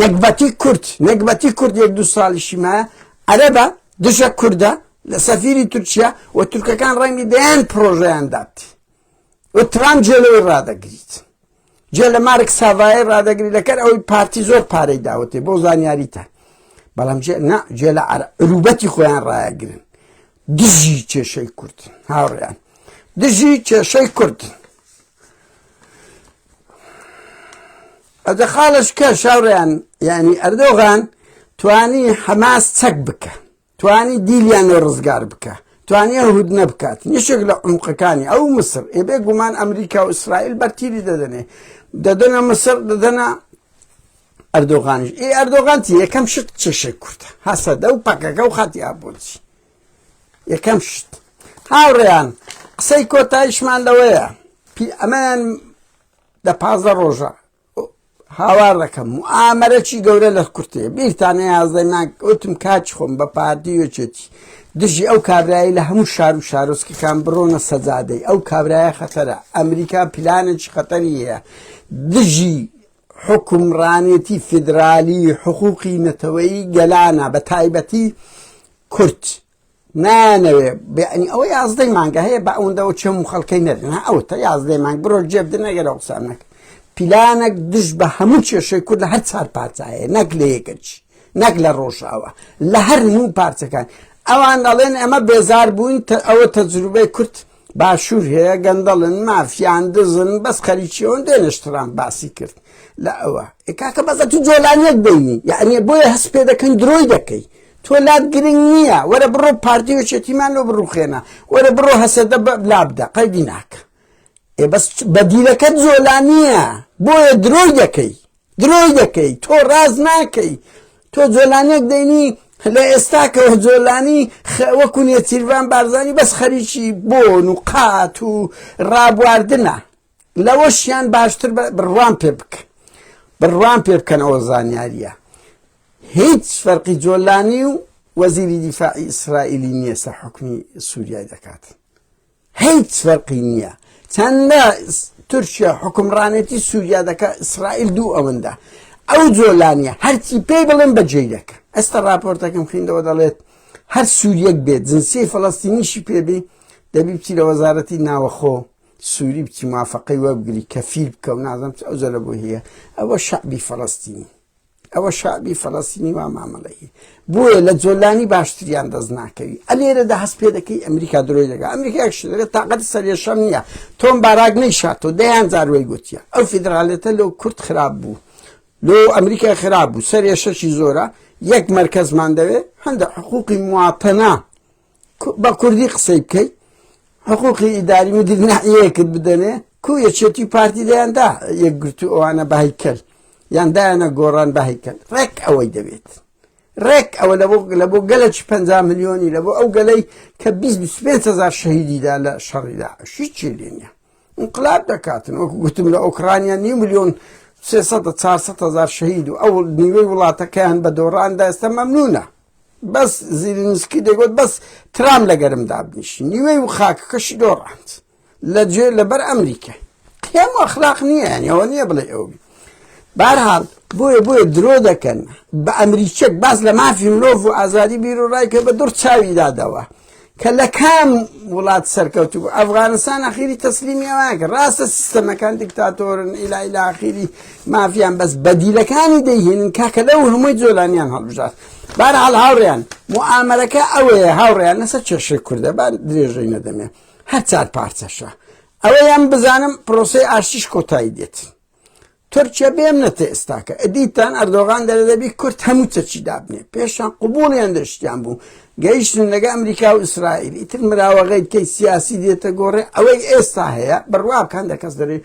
نەگبەتی کورد نەگبەتی کورد یەک دوو ساڵیشی مایە عەرەبە دژە کوردە لە سەفیری تورکیا و تورکەکان ڕەنگی دەیان پرۆژەیان دابتی و ترامپ جێ لەوەی ڕادەگریت جێ لە مارک ساڤایە ڕادەگری لەکەر ئەوەی پارتی زۆر پارەی داوەتێ بۆ زانیاریتان بەڵام جێ نا جێ لە عروبەتی خۆیان ڕایەگرن دژی کێشەی کورد هاوڕیان دژی کێشەی کورد ئەدە خاڵش کە شاوڕیان یعنی ئەردۆغان توانی حەماس چەک بکە توانی دیلیان لێ ڕزگار بکە توانی هودنە بکات یەکێک لە عمقەکانی ئەو مسر ئێ بێ گومان ئەمریکا و ئیسرائیل بەرتیلی دەدەنێ دەدەنە مسر دەدەنە ئەردۆغانیش ئێ ئەردۆغان چی یەکەم شت چێشەی کوردە هەسەدە و پەکەکە و خەتی ئابۆچی یەکەم شت هاوڕێیان قسەی کۆتاییشمان لەوەیە ئەمەیان دە 15 ڕۆژە هاوار دەکەم موئامەرەکی گەورە لە کورتەیە بیرتانە یازدەی مانگ وتم کاچ خۆم بە پارتی یەکێتی دژی ئەو کابرایی لە هەموو شار و شارۆچکەکان بڕۆنە سەجادەی ئەو کابرایە خەتەرە ئەمریکا پلانێکی خەتەری هەیە دژی حکومڕانێتی فیدرالی حقوقی نەتەوەیی گەلانە بە تایبەتی کورد نایانەوێ یعنی ئەوە یازدەی مانگە هەیە بە ئەوەندەوە چێم و خەڵکەی نەرن ها ئەوە تا یازدەی مانگ بڕۆ جێ بدەن ئەگەر ئەو قسان نەکەن پیلانێک دژ بە هەموو کێشەی کورد لە هەر چوار پارچە هەیە نەک لە یەکەچ نەک لە ڕۆژاوا لە هەر هەموو پارچەکان ئەوان دەڵێن ئەمە بێزار بووین ئەوە تەجروبەی کورد باشوور هەیە گەندەڵن مافیان دزن بەس خەریکیەوەن دێنش ترامپ باسی کرد لە ئەوە کاکە بەزە تو جۆلانیەک بینی یعنی بۆیە هەست پێ دەکەن درۆی دەکەی تۆ لات گرنگ نییە وەرە بڕۆ پارتی وچێتیمان لۆ بڕوخێنە وەرە بڕۆ هەسەدە لابدە قەیدی ناکە ئێ بەس بەدیلەکەت زۆلانیە بۆیە درۆی دەکەی درۆی دەکەی تۆ ڕاست ناکەی تۆ جۆلانێک دەینی لە ئێستاکەوە جۆلانی وەکو نێچیرڤان بارزانی بەس خەریکی بۆن و قات و ڕابواردنە لەوەشیان باشتر بڕوان پێ بکە بڕوان پێ بکەن ئەوە زانیاریە هیچ فەرقی جۆلانی و وەزیری دیفاعی ئیسرائیلی نییە سە حکومی سووریای دەکات هیچ فەرقی نییە چەندە تورکیا حکومڕانێتی سووریا دەکە ئیسرائیل دوو ئەوەندە ئەو جۆلانیە هەرچی پێی بڵێن بەجێی دەکە ئێستا راپۆرتەکەم خوێندەوە دەڵێت هەر سووریەک بێت جنسیەی فەڵەستینیشی پێبی دەبی بچی لە وەزارەتی ناوەخۆ سووری بچی موافقەی وەربگری کەفیل بکە و نازم ئەو جەلە بۆ هەیە ئەوە شعبی فەڵەستینی ئەوە شعبی فەلەستینی وا مامەڵەیە بۆیە لە جۆلانی باشتریان دەست ناکەوی ئەلێرەدا هەست پێ دەکەی ئەمریکا درۆی دەکا ئەمریکا یەک شت دەڵێت تاقەتی سەرێشەم نییە تۆم باراک نەیشاتەوە دەیان جار وەی گوتیە ئەو فیدراڵێتە لۆ کورد خراپ بوو لۆ ئەمریکا خراپ بوو سەرێشەکی زۆرە یەک مەرکەزمان دەوێ هەندە حقوقی مواتەنە بە کوردی قسەی بکەیت حقوقی ئیداری مدیر ناحیەیەکت بدەنێ کو یەکێتی پارتی دەیاندا یەکگرتو ئەوانە بە هەیکەل یان دایانە گۆڕان بە هەیکەل ڕێک ئەوەی دەوێت ڕێک ئەوە لە بۆ لە بۆ گەلەکی 50 میلیۆنی لە بۆ ئەو گەلەی کە 25 هزار شەهیدیدا لە شەڕی داعش هیچی لێ نییە انقلاب دەکاتن وەکو گوتم لە ئۆکرانیا نیو میلیۆن 300 400 هزار شەهید و ئەو نیوەی وڵاتەکەیان بە دۆڕاندا ئێستا مەمنونە بەس زیلینسکی دەگوت بەس ترام لەگەرم دابنیشی نیوەی و خاکەکەشی دۆڕاند لە جێ لەبەر ئەمریکا. قیم و ئەخلاق نییە یانی ئەوە نییە بڵێ ئەو بی بارحاڵ بۆیە بۆیە درۆ دەکەن بە ئەمریکیەک باس لە مافی مرۆڤ و ئازادی بیر و ڕای کە بە دڕ چاوی دادەوە کە لە کام وڵات سەرکەوتو بوو ئەفغانستان ئەخیری تەسلیمی ئەوان کرد ڕاستە سیستەمەکان دیکتاتۆرن ئیلا ئیلا ئەخیری مافیان بەس بەدیلەکانی دەیهێنن کاکە لەو هەمووی جۆلانیان هەڵبژارد بارحاڵ هاوڕێیان موئامەرەکە ئەوەیە هاوڕێیان لەسەر کێشەی کوردە با درێژەی نەدەمێ هەر چار پارچەشە ئەوەیان بزانم پرۆسەی ئاشتیش کۆتایی دێت تورکیا بێمنەتە ئێستاکە ئەدیتان ئەردۆغان دەرێ دەبی کورد هەموو چەکی دابنێ پێشان قوبوڵیان دەشتیان بوو گەیشتن لەگە ئەمریکا و ئیسرائیل ئیتر مراوەغەی کەی سیاسی دێتە گۆڕێ ئەوەی ئێستا هەیە بڕوا بکەن دە کەس دەرێ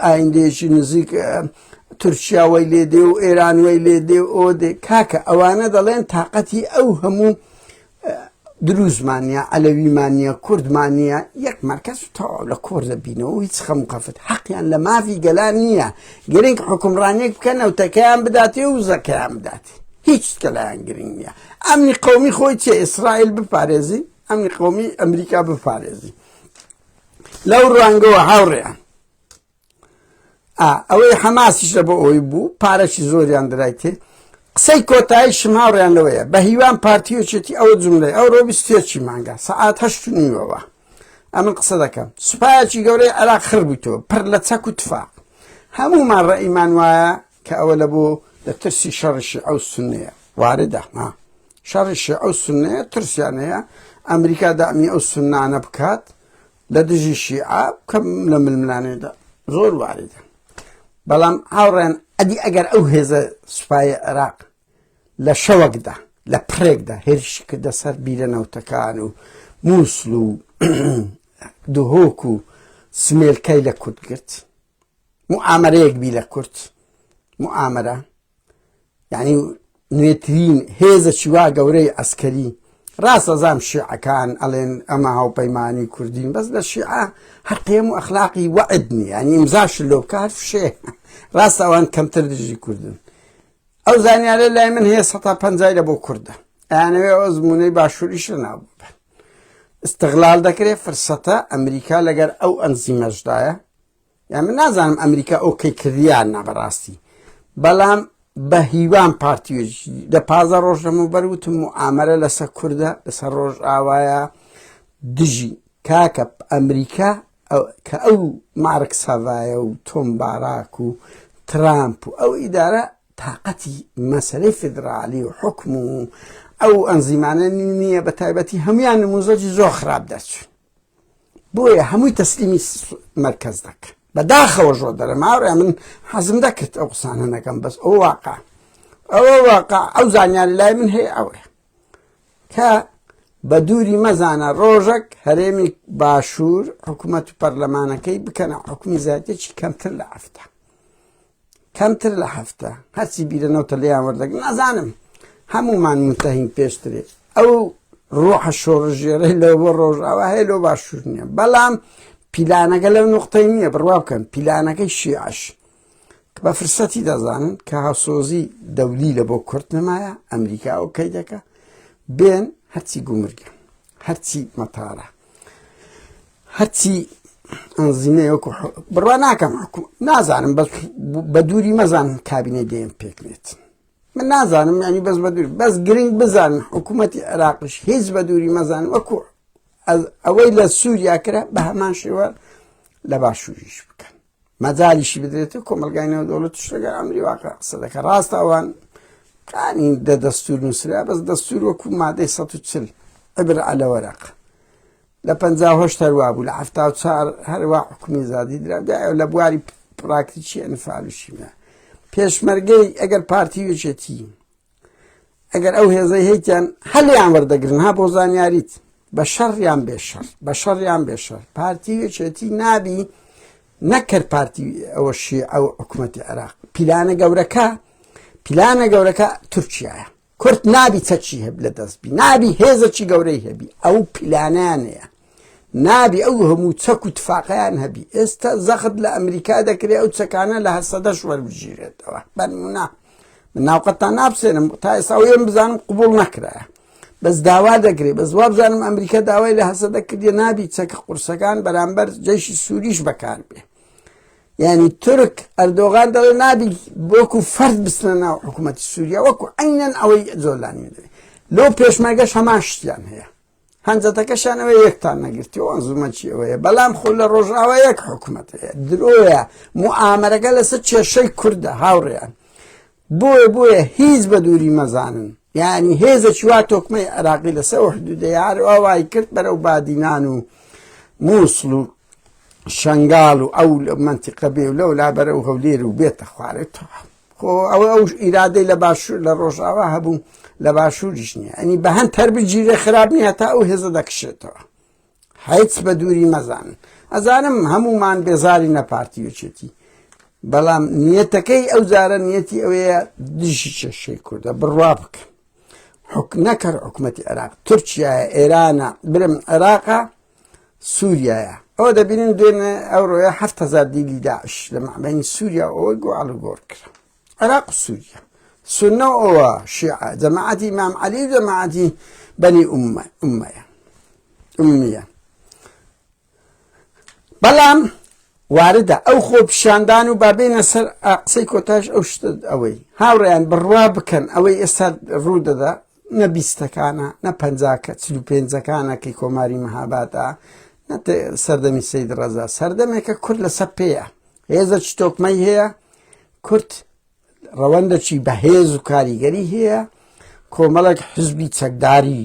ئایندەیەکی نزیک تورکیا وەی لێ دێ و ئێران وەی لێ دێ و ئەوە دێ کاکە ئەوانە دەڵێن تاقەتی ئەو هەموو دروزمان نیە عەلەویمان نیە کوردمان نیە یەک مەرکەز و تەواو لە کۆر دەبینەوە و هیچ خەم و خەفت حەقیان لە مافی گەلان نییە گرنگ حکومڕانیەک بکەن نەوتەکەیان بداتێ و وزەکەیان بداتێ هیچ کە لایان گرنگ نییە ئەمنی قومی خۆی چێ ئیسرائیل بپارێزی ئەمنی قومی ئەمریکا بپارێزی لەو ڕوانگەوە هاوڕێیان ئەوەی حەماسیش لە بۆ ئەوەی بوو پارەکی زۆریان درایتێ قسەی کۆتاییشم هاوڕیان لەوەیە بە هیوام پارتی یەکێتی ئەوە جملەی ئەو ڕۆ بیستێکی مانگە سەعات هەشت و نیوەوە ئەمن قسە دەکەم سوپایەکی گەورەی عێراق خڕ بوویتەوە پڕ لە چەک و تفاق هەمومان ڕەئیمان وایە کە ئەوە لە بۆ لە ترسی شەڕی شیعە و سوننەیە واردە ها شەڕی شیعە و سوننەیە ترسیان هەیە ئەمریکا دامی ئەو سوننانە بکات لە دژی شیعە کەم لە ململانێدا زۆر واردە بەڵام هاوڕێن ئەدی ئەگەر ئەو هێزە سوپای عێراق لە شەوەکدا لە پڕێکدا هێرشی کردە سەر بیرە نەوتەکان و مووسل و دهۆک و سمێلکای لە کورد گرت موئامەرەیەک بی لە کورد موئامەرە یعنی نوێترین هێزەکی وا گەورەی ئەسکەری ڕاستە زام شیعەکان ئەڵێن ئەمە هاوپەیمانی کوردین بەس لە شیعە هەر قێم و ئەخلاقی وەعد نییە یعنی ئیمزاش لۆ بکە هەر فشێ ڕاستە ئەوان کەمتر دژی کوردن ئەو زانیارە لای من هەیە سەتا پەنجای لە بۆ کوردە ئەیانەوێ ئەو ئەزموونەی باشووریش لە ناو ببەن استغلال دەکرێت فرسەتە ئەمریکا لەگەر ئەو ئەنزیمەشدایە یان من نازانم ئەمریکا ئۆکەی کردیان نا بەڕاستی بەڵام بە هیوام پارتی لە پازە ڕۆژ لەمەوبەر وتم و ئامەرە لەسەر کوردە لەسەر ڕۆژ ئاوایە دژی کاکە ئەمریکا کە ئەو مارک ساڤایە و تۆم باراک و ترامپ و ئەو ئیدارە تااقەتی مەسلەی فیدراالی و حکم و ئەو ئەنزیمانە نییە بە تایبەتی هەمویان نموزەجی زۆر خراپ دەرچوون بۆیە هەمووی تەسلیمی مەرکەز دەکەن بەداخەوە ژۆ دەرم هاوڕێ من حەزم دەکرد ئەو قسانە نەکەم بەس ئەو واقع ئەوە واقع ئەو زانیاری لای من هەیە ئەوەیە کە بە دووری مەزانە ڕۆژەک هەرێمی باشوور حکوومەت و پەرلەمانەکەی بکەنە حکومی زیاتێکی کەمتر لە هەفتە کەمتر لە هەفتە هەرچی بیرە نەوتە لێیان وەردەگرن نازانم هەمومان متەهین پێشترێ ئەو ڕۆحە شۆڕژێرەی لەو بۆ ڕۆژاوا هەیە لۆ باشوور نییە بەڵام پیلانەکە لەو نقطەی نییە بڕوا بکەن پیلانەکەی شیعش بە فرسەتی دەزانن کە هاوسۆزی دەولی لە بۆ کورد نەمایە ئەمریکا ئەو کەی دەکە بێن هەرچی گومرگە هەرچی مەتارە هەرچی ئەنزیمەیە وەکو بڕوا ناکەم حکوم نازانم بەس بە دووری مەزانم کابینەی دێم پێک بێت من نازانم ینی بەس بە دوور بەس گرنگ بزانن حکوومەتی عێراقش هیچ بە دووری مەزان وەکو ئەوەی لە سووریا کرا بە هەمان شێوە لە باشووریش بکەن مەجالیشی بدرێت و کۆمەلگای نێودەوڵەتیش لەگەڵ ئەمری واقع قسە دەکە ڕاستە ئەوان کانی دە دەستور نووسرا بەس دەستور وەکو مادەی 140 عبر على ورق لە 58 هەروا بوو لە 74 هەروە حکومی زادی درا لە بواری پراکتیکی ئەنفالوشیمە پێشمەرگەی ئەگەر پارتی یەکێتی ئەگەر ئەو هێزەی هەیتیان هەلیان وەردەگرن ها بۆ زانیاریت بە شەڕ یان بێ شەڕ بە شەڕ یان بێ شەڕ پارتی و یەکێتی نابی نەکرد پارتی ئەوە شیعە و حکوومەتی عێراق پیلانە گەورەکە پیلانە گەورەکە تورکیایە کورد نابی چەکی هەب لە دەست بی نابی هێزەکی گەورەی هەبی ئەو پیلانیانەیە نابی ئەو هەموو چەک و تفاقیان هەبی ئێستا زەخت لە ئەمریکا دەکرێت ئەو چەکانە لە هەسەدەش وەربگیرێتەوە بەنمونە من ناوقەتان ناپسێنم تا ئێستا ئەوەیەم بزانم قبوڵ نەکرایە بەس داوا دەکرێت بەس وابزانم ئەمریکا داوای لە هەسەدە کردیە نابی چەکە قورسەکان بەرامبەر جەیشی سووریش بەکار بێ. یعنی تورک ئەردۆغان دەڵێ نابی وەکو فەرد بچنە ناو حکوومەتی سووریا وەکو عینەن ئەوەی جۆلانی دەوێت لەو پێشمەرگەش هەمان شتیان هەیە هەنجەتەکەشیان ئەوەیە یەکتان نەگرتیەوە ئەنزومە چی ئەوەیە بەڵام خۆ لە ڕۆژئاوا یەک حکومەت هەیە درۆیە موئامەرەکە لەسەر کێشەی کوردە هاوڕێیان بۆیە بۆیە هیچ بە دووری مەزانن یعنی هێزە وا تۆکمەی عێراقی لەسەر حدودە یار وای کرد بەرەو بادینان و مووسڵ و شنگال و ئەو منتیقە بێ و لەو لا بەرەو هەولێر و بێتە خوارێتەوە خۆ ئەوە ئەو ئیرادەی لە باشوور لە ڕۆژاوا هەبوو لە باشووریش نییە ئەنی بە هەند هەر بگیرێ خراپ نییە تا ئەو هێزە دەکشێتەوە هیچ بە دووری مەزانن ئەزانم هەمومان بێزاری نە پارتی یەکێتی بەڵام نیەتەکەی ئەو جارە نیەتی ئەوەیە دژی کێشەی کوردە بڕوا بکەن حک نەکەر حکوومەتی عێراق تورکیا ئێرانە برم عێراقە سووریایە ئەوە دەبینن دوێنێ ئەوڕۆیە 7000 دیلی داعش لە مابەینی سووریا ئەوە گۆ ئاڵوگۆڕ کرا عێراق و سووریا سنە و ئەوە شیعە جەماعەتی ئیمام عەلی و جەماعەتی بەنی ئومە ئومەیە ئومیە بەڵام واردە ئەو خۆپیشاندان و بابێنە سەر قسەی کۆتاش ئەو شتە ئەوەی هاوڕێیان بڕوا بکەن ئەوەی ئێستا ڕوو دەدا نە بیستەکانە نە پەنجاکە چل و پێنجەکانە کەی کۆماری مەهابادە نە سەردەمی سید ڕەزا سەردەمێکە کورد لەسەر پێیە هێزەکی تۆکمەی هەیە کورد ڕەوەندەکی بەهێز و کاریگەری هەیە کۆمەڵێک حزبی چەکداری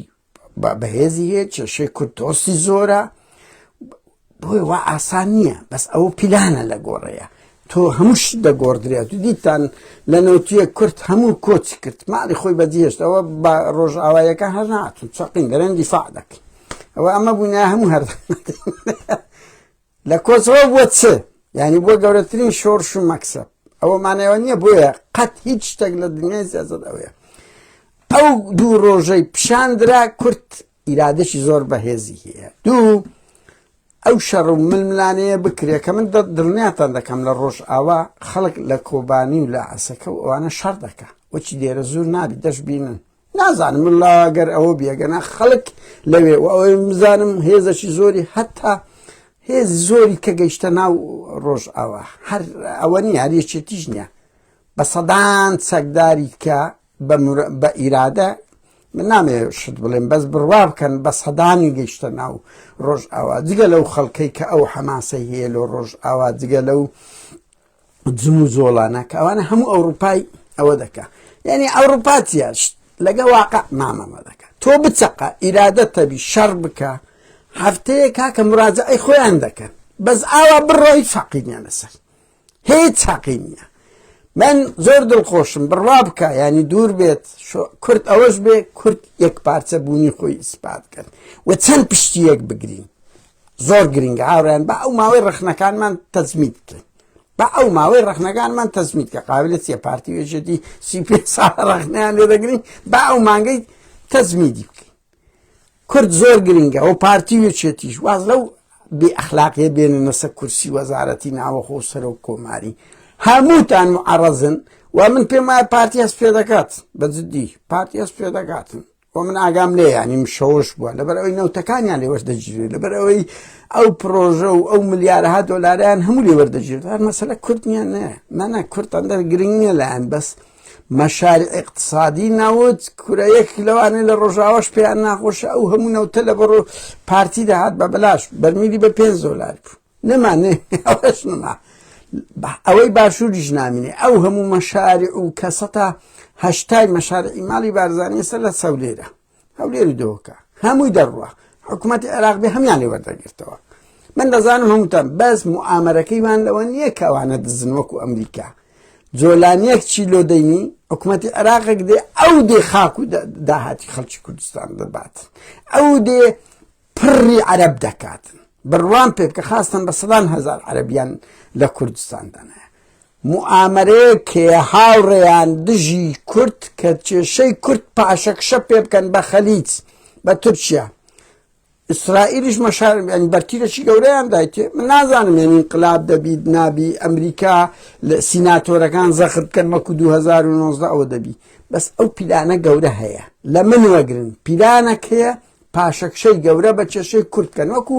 بەهێزی هەیە کێشەی کورد دۆستی زۆرە بۆیە وا ئاسان نییە بەس ئەوە پیلانە لە گۆڕەیە تۆ هەموو شت دەگۆڕدرێت و دیتان لە نەوتیە کورد هەموو کۆچ کرد ماڵی خۆی بەجێهێشت ئەوە بە ڕۆژئاوایەکان هەر ناتون چەقین دەرێن دیفاع دەکەن ئەوە ئەمە بووینە هەموو هەر لە کۆچەوە بووە چ یعنی بۆ گەورەترین شۆڕش و مەکسب ئەوە مانەوە نییە بۆیە قەت هیچ شتێک لە دنیای سیاست ئەوەیە ئەو دوو ڕۆژەی پیشاندرا کورت ئیرادەشی زۆر بەهێزی هەیە دوو ئەو شەڕ و ململانەیە بکرێت کە من دڵنیاتان دەکەم لە ڕۆژ ئاوا خەڵک لە کۆبانی و لە عسەکە و ئەوانە شەڕ دەکا وەچی دێرە زۆر نابی دەشبینن نازانم اللە گەر ئەوە بێگەنا خەڵک لەوێ و ئەوەی بزانم هێزەکی زۆری هەتا هێز زۆری کە گەیشتە ناو ڕۆژ ئاوا هەر ئەوە نییە هەر یەکێتیش نییە بە سەدان چەکداری کە بە ئیرادە من نامێ شت بڵێم بەس بڕوا بکەن بە سەدانی گەیشتە ناو ڕۆژ ئاوا جگە لەو خەڵکەی کە ئەو حەماسەی هەیە لۆ ڕۆژ ئاوا جگە لەو جم و جۆڵانە کە ئەوانە هەموو ئەوروپای ئەوە دەکا یعنی ئەوروپا چیە لەگە واقع مامەڵە دەکات تۆ بچەقە ئیرادە تەبی شەڕ بکە هەفتەیە کاکە مراجعی خۆیان دەکەن بەس ئاوا بڕۆ هیچ حەقی نییە لەسەر هیچ حەقی نییە من زۆر دڵخۆشم بڕوا بکە ینی دوور بێت کورد ئەوەش بێ کورد یەک پارچە بوونی خۆی ئیسپات کرد و چەند پشتی یەک بگرین زۆر گرنگە هاوڕێیان با ئەو ماوەی ڕەخنەکانمان تەجمید بکەین با ئەو ماوەی ڕەخنەکانمان تەجمید کە قابلە چیە پارتی و یەکێتی 35 ساڵ ڕەخنەیان لێ دەگرین با ئەو مانگەی تەجمیدی بکەین کورد زۆر گرنگە ئەو پارتی و یەکێتیش واز لەو بێ ئەخلاقیە بێننە سەر کورسی وەزارەتی ناوەخۆ و سەرۆک کۆماری هەمووتان معەڕەزن و من پێم وایە پارتی هەست پێ دەکات بە جدی پارتی هەست پێ دەکاتن و من ئاگام لێ ینی مشەوەش بووە لەبەر ئەوەی نەوتەکانیان لێ وەردەگیرێت لەبەر ئەوەی ئەو پرۆژە و ئەو ملیارەها دۆلاریان هەموو لێ وەردەگیرێت هەر مەسەلە کورد نییە نە نەنا کورد ئەندەر گرنگ نییە لایەن بەس مەشاری اقتصادی نەوت کورە یەک لەوانەیە لە ڕۆژاواش پێیان ناخۆشە ئەو هەموو نەوتە لە بەڕۆ پارتی دەهات بە بەلاش بەرمیلی بە 5 دۆلار بوو نەما ئەوەش نەما ئەوەی باشووریش نامینێ ئەو هەموو مەشاری و کەسەتا هەشتای مەشارعی ماڵی بارزانانی ئێستا لە سەولێرە هەولێر و دهۆکە هەمووی دەڕوا حکوومەتی عێراق بێ هەمیان لێ وەردەگرتەوە من دەزانم هەمووتان بەس موئامەرەکەی وان لەوە نییە کە ئەوانە دزن وەکو ئەمریکا جۆلانیەک چی لۆ دەینی حکوومەتی عێراقێک دێ ئەو دێ خاک و داهاتی خەڵکی کوردستان دەبات ئەو دێ پڕی عەرەب دەکاتن بڕوام پێ بکە خاستن بە سەدان هەزار عەرەبیان لە کوردستان دانایە موئامەرەیەک هەیە هاوڕێیان دژی کورد کە کێشەی کورد پاشەکشە پێ بکەن بە خەلیج بە تورکیا ئیسرائیلیش مەشار ینی بەرتیلەکی گەورەیان دایتێ من نازانم یعنی انقلاب دەبیت نابی ئەمریکا لە سیناتۆرەکان زەخت بکەن وەکو 2019 ئەوە دەبی بەس ئەو پیلانە گەورە هەیە لە من وەگرن پیلانەک هەیە پاشەکشەی گەورە بە کێشەی کورد کەن وەکو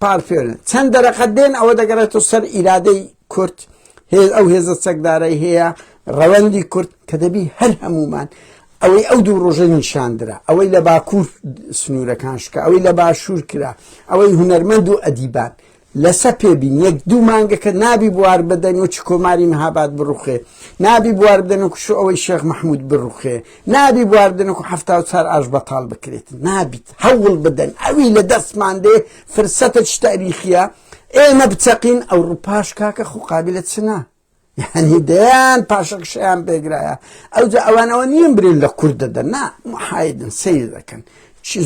پارفێرن چەند دەرەقەت دێن ئەوە دەگەڕێتەوە سەر ئیرادەی کورد. کورد، هێز ئەو هێزە چەکدارەی هەیە، ڕەوەندی کورد کە دەبی هەر هەمومان ئەوەی ئەو دوو ڕۆژە نیشاندرا، ئەوەی لە باکوور سنوورەکان شکا، ئەوەی لە باشوور کرا، ئەوەی هونەرمەند و ئەدیبان لەسە پێ بین یەک دوو مانگەکە نابی بوار بدەن و چ کۆماری مهاباد بڕوخێ، نابی بوار بدەن و شو ئەوەی شێخ مەحمود بڕوخێ، نابی بوار بدەن و 74 ئاش بەتاڵ بکرێت، نابیت هەوڵ بدەن ئەوی لە دەستمان دێ فرسەتە چ تاریخیە ئێمە بچەقین ئەوروپاش کاکە خو قابلە چ نا یعنی دەیان پاشەکشەیان پێگرایە ئەوجا ئەوان ئەوە نییە برێن لە کورد دەدەن نا محایدن سەیر دەکەن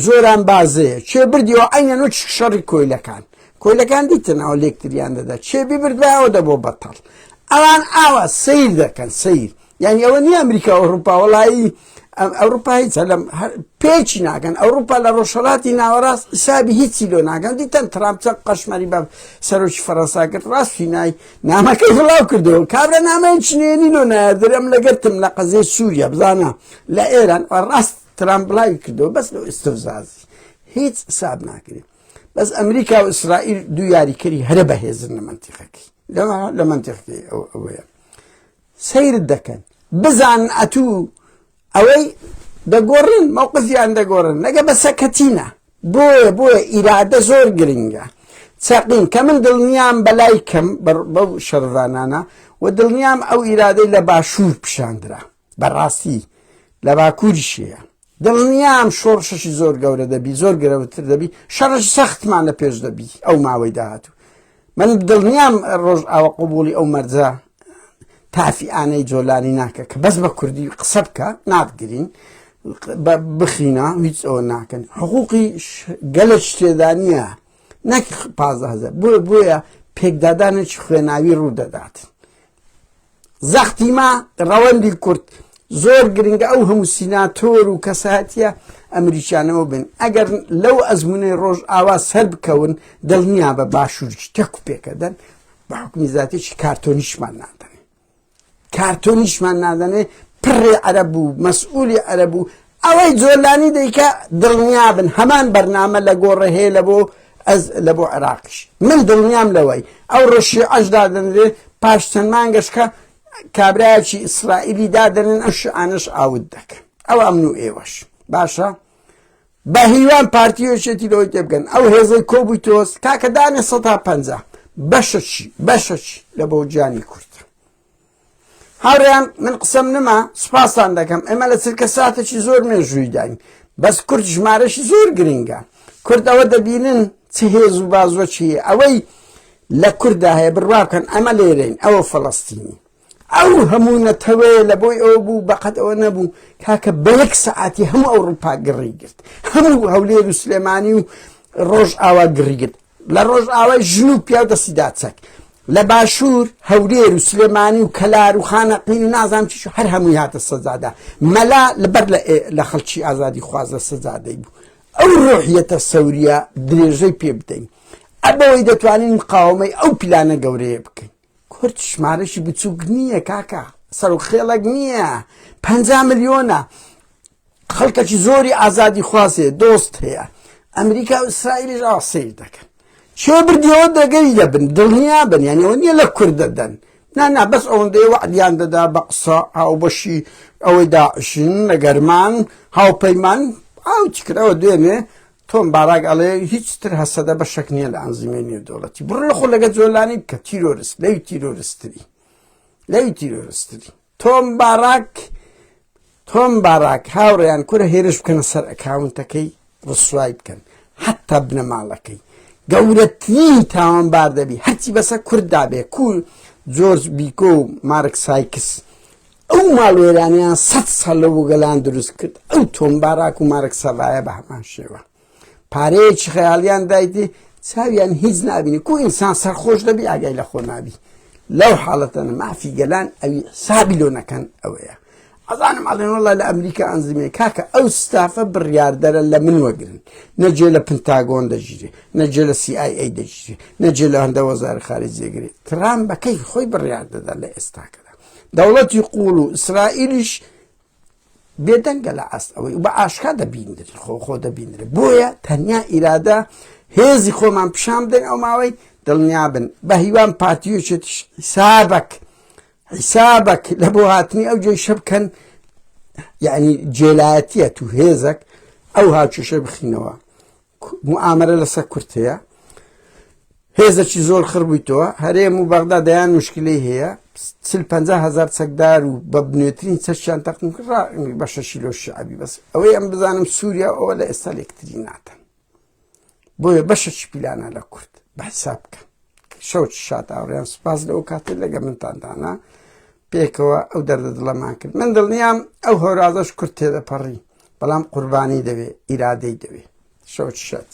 زۆران بازەیە چێ بردیەوە عینەن و شەڕی کۆیلەکان کۆیلەکان دیتن ئەوە لێکتریان دەدا چێ بیبردایەوە دەبۆ بەتەڵ ئەوان ئاوا سەیر دەکەن سەیر یانی ئەوە نییە ئەمریکا ئەوروپا وەڵایی ئەوروپا هیچ لەم پێچی ناکەن ئەوروپا لە ڕۆژهەڵاتی ناوەڕاست حسابی هیچی لۆ ناکەن دیتەن ترامپ چەند قەشمەری بە سەرۆکی فەرەنسا کرد ڕاستی نای نامەکەی بڵاو کردەوە کابرا نامەی چنێنی لۆ نایردرم لەگەرتم لە قەزیەی سووریا بزانە لە ئێران ڕاست ترامپ بڵاوی کردەوە بەس لەو ئیستفزازی هیچ حساب ناکرێت بەس ئەمریکا و ئیسرائیل دوو یاریکەری هەرە بەهێزن لە مەنتیقەکەی لە مەنتیقەکەی ئەوەیە سەیرت دەکەن بزان ئەتوو ئەوەی دەگۆڕن مەوقفیان دەگۆڕن نەگە بە سەکەتینە بۆیە بۆیە ئیرادە زۆر گرنگە چەقین کە من دڵنیام بەلای کەم بەو شەرڤانانە و دڵنیام ئەو ئیرادەی لە باشوور پیشاندرا بەڕاستی لە باکووریشەیە دڵنیام شۆڕشەشی زۆر گەورە دەبی زۆر گەرەوتر دەبی شەڕش سەختمان لە پێش دەبی ئەو ماوەی داهاتوو من دڵنیام ڕۆژ ئاوە قوبولی ئەو مەرجە تافیانەی جۆلانی ناکە کە بەس بە کوردی قسە بکە ناتگرین بخینە هیچ ئەوە ناکەن حقوقی گەلە شتێدا نییە نەک پازە بۆیە بۆیە پێکدادانێکی خوێناوی ڕوو دەدات زەختی ما ڕەوەندی کورد زۆر گرنگە ئەو هەموو سیناتۆر و کەسایەتیە ئەمریکیانەوە بن ئەگەر لەو ئەزمونەی ڕۆژ ئاوا سەر بکەون دڵنیا بە باشووریش تەک و پێکەدەن بە حکومی زاتێکی کارتۆنیشمان نادەن کارتۆنیشمان نادەنێ پڕێ عەرەب و مەسئولی عەرەب و ئەوەی جۆلانی دەیکا دڵنیابن هەمان بەرنامە لە گۆڕە هەیە لە بۆ ئەز لە بۆ عێراقیش من دڵنیام لەوەی ئەو ڕۆ شیعەش دادەنرێ پاش چەند مانگەشکە کابرایەکی ئیسرائیلی دادەنن ئەو شیعانەش ئاوت دەکەن ئەوە ئەمن و ئێوەش باشە بە هیوام پارتی یەکێتی لەوەی تێبگەن ئەو هێزەی کۆبووی تۆز کاکە دانێ 150 بەشەکی بەشەکی لە بۆ گیانی کورد هاوڕێیان من قسەم نما سوپاستان دەکەم ئێمە لە چرکە ساتێکی زۆر مێژوویداین بەس کورد ژمارەشی زۆر گرنگە کورد ئەوە دەبینن چ هێز و بازوە چیە ئەوەی لە کووردا هەیە بڕوا بکەن ئەمە لێرەین ئەوە فەڵەستینی ئەو هەموو نەتەوەیە لە بۆی ئەوە بوو بەقەت ئەوە نەبوو کاکە بە یەک سەعاتی هەموو ئەوروپا گڕی گرت هەموو هەولێر و سلێمانی و ڕۆژ ئاوا گڕی گرت لە ڕۆژئاوای ژن و پیاو دەستی دا چەک لە باشوور هەولێر و سلێمانی و کەلار و خانەقین و نازانم چیش هەر هەمووی هاتە سەجادە مەلا لەبەر لە خەڵکی ئازادی خواز لە سەجادەی بوو ئەو ڕۆحیەتە سەوریە درێژەی پێ بدەین ئەبەوەی دەتوانین مقاومەی ئەو پیلانە گەورەیە بکەین کورد ژمارەشی بچووک نییە کاکە سەرۆک خێڵێک نییە پ ملیۆنە خەڵکەکی زۆری ئازادی خوازێ دۆست هەیە ئەمریکا و ئیسرائیلیش ئاوا سەیر دەکەن چێ بردیەوە دەگەری دەبن دڵنیا بن یعنی ئەوە نییە لە کورد دەدەن نا نا بەس ئەوەندەی وەعدیان دەدا بە قسە هاوبەشی ئەوەی داعشن لەگەرمان هاوپەیمان ئەو چکرەوە دوێنێ تۆم باراک ئەڵێ هیچ تر هەسەدە بەشەک نییە لە ئەنزیمەی نێودەوڵەتی بڕۆ لە خۆ لەگە جۆلانی بکە تیرۆرست لەوی تیرۆرستری لەوی تیرۆرستری تۆم باراک تۆم باراک هاوڕێیان کورە هێرش بکەنە سەر ئەکاونتەکەی ڕسوای بکەن حتا بنەماڵەکەی گەورەترین تاوانبار دەبی هەرچی بەسە کورددا بێ کو جۆرج بیکۆ و مارک سایکس ئەو ماڵوێرانیان سە ساڵ لەو گەلان دروست کرد ئەو تۆم باراک و مارک سەڤایە بە هەمان شێوە پارەیەکی خەیاڵیان دایتێ چاویان هیچ نابینی کو ئینسان سەرخۆش دەبی ئاگای لە خۆ نابی لەو حاڵەتەنە مافی گەلان ئەوی حسابی لۆ نەکەن ئەوەیە ئەزانم ئەڵێن وەڵا لە ئەمریکا ئەنزیمێ کاکە ئەو ستافە بڕیاردەرە لە من وەگرن نەجێ لە پنتاگۆن دەگیرێ نەجێ لە CIA دەگیرێ نەجێ لە هەندە وەزارە خارجیە دەگرێ ترام بەکەی خۆی بڕیار دەدا لە ئێستاکەدا دەوڵەتی قوڵ و ئیسرائیلیش بێدەنگە لە ئاست ئەوەی و بە ئاشکا دەبیندرێت خۆ خۆ دەبیندرێت بۆیە تەنیا ئیرادە هێزی خۆمان پیشان بدەین ئەو ماوەی دڵنیابن بە هیوام پارتی و یەکێتیش حیسابەک حیسابەک لە بۆ هاتنی ئەو جێشە بکەن یعنی جێلایەتیە تو هێزەک ئەو هاوکێشە بخینەوە موئامەرە لەسەر کورد هەیە هێزەکی زۆر خڕ بوویتەوە هەرێم و بەغدا دەیان مشکلەی هەیە 50 هزار چەکدار و بە نوێترین چەکیان تەقم بەشەشی لۆ شعبی بەس ئەوەی ئەم بزانم سووریا ئەوە لە ئێستا لەکتری ناتەن بۆیە بەشەکی پیلانە لە کورد بە حساب بکەن شەوت شاد هاوڕێیان سوپاس لەو کاتێ لەگە منتان دانا پێکەوە ئەو دەردە دڵەمان کرد من دڵنیام ئەو هۆرازەش کورد تێدەپەڕی بەڵام قوربانی دەوێ ئیرادەی دەوێ شەوت شاد.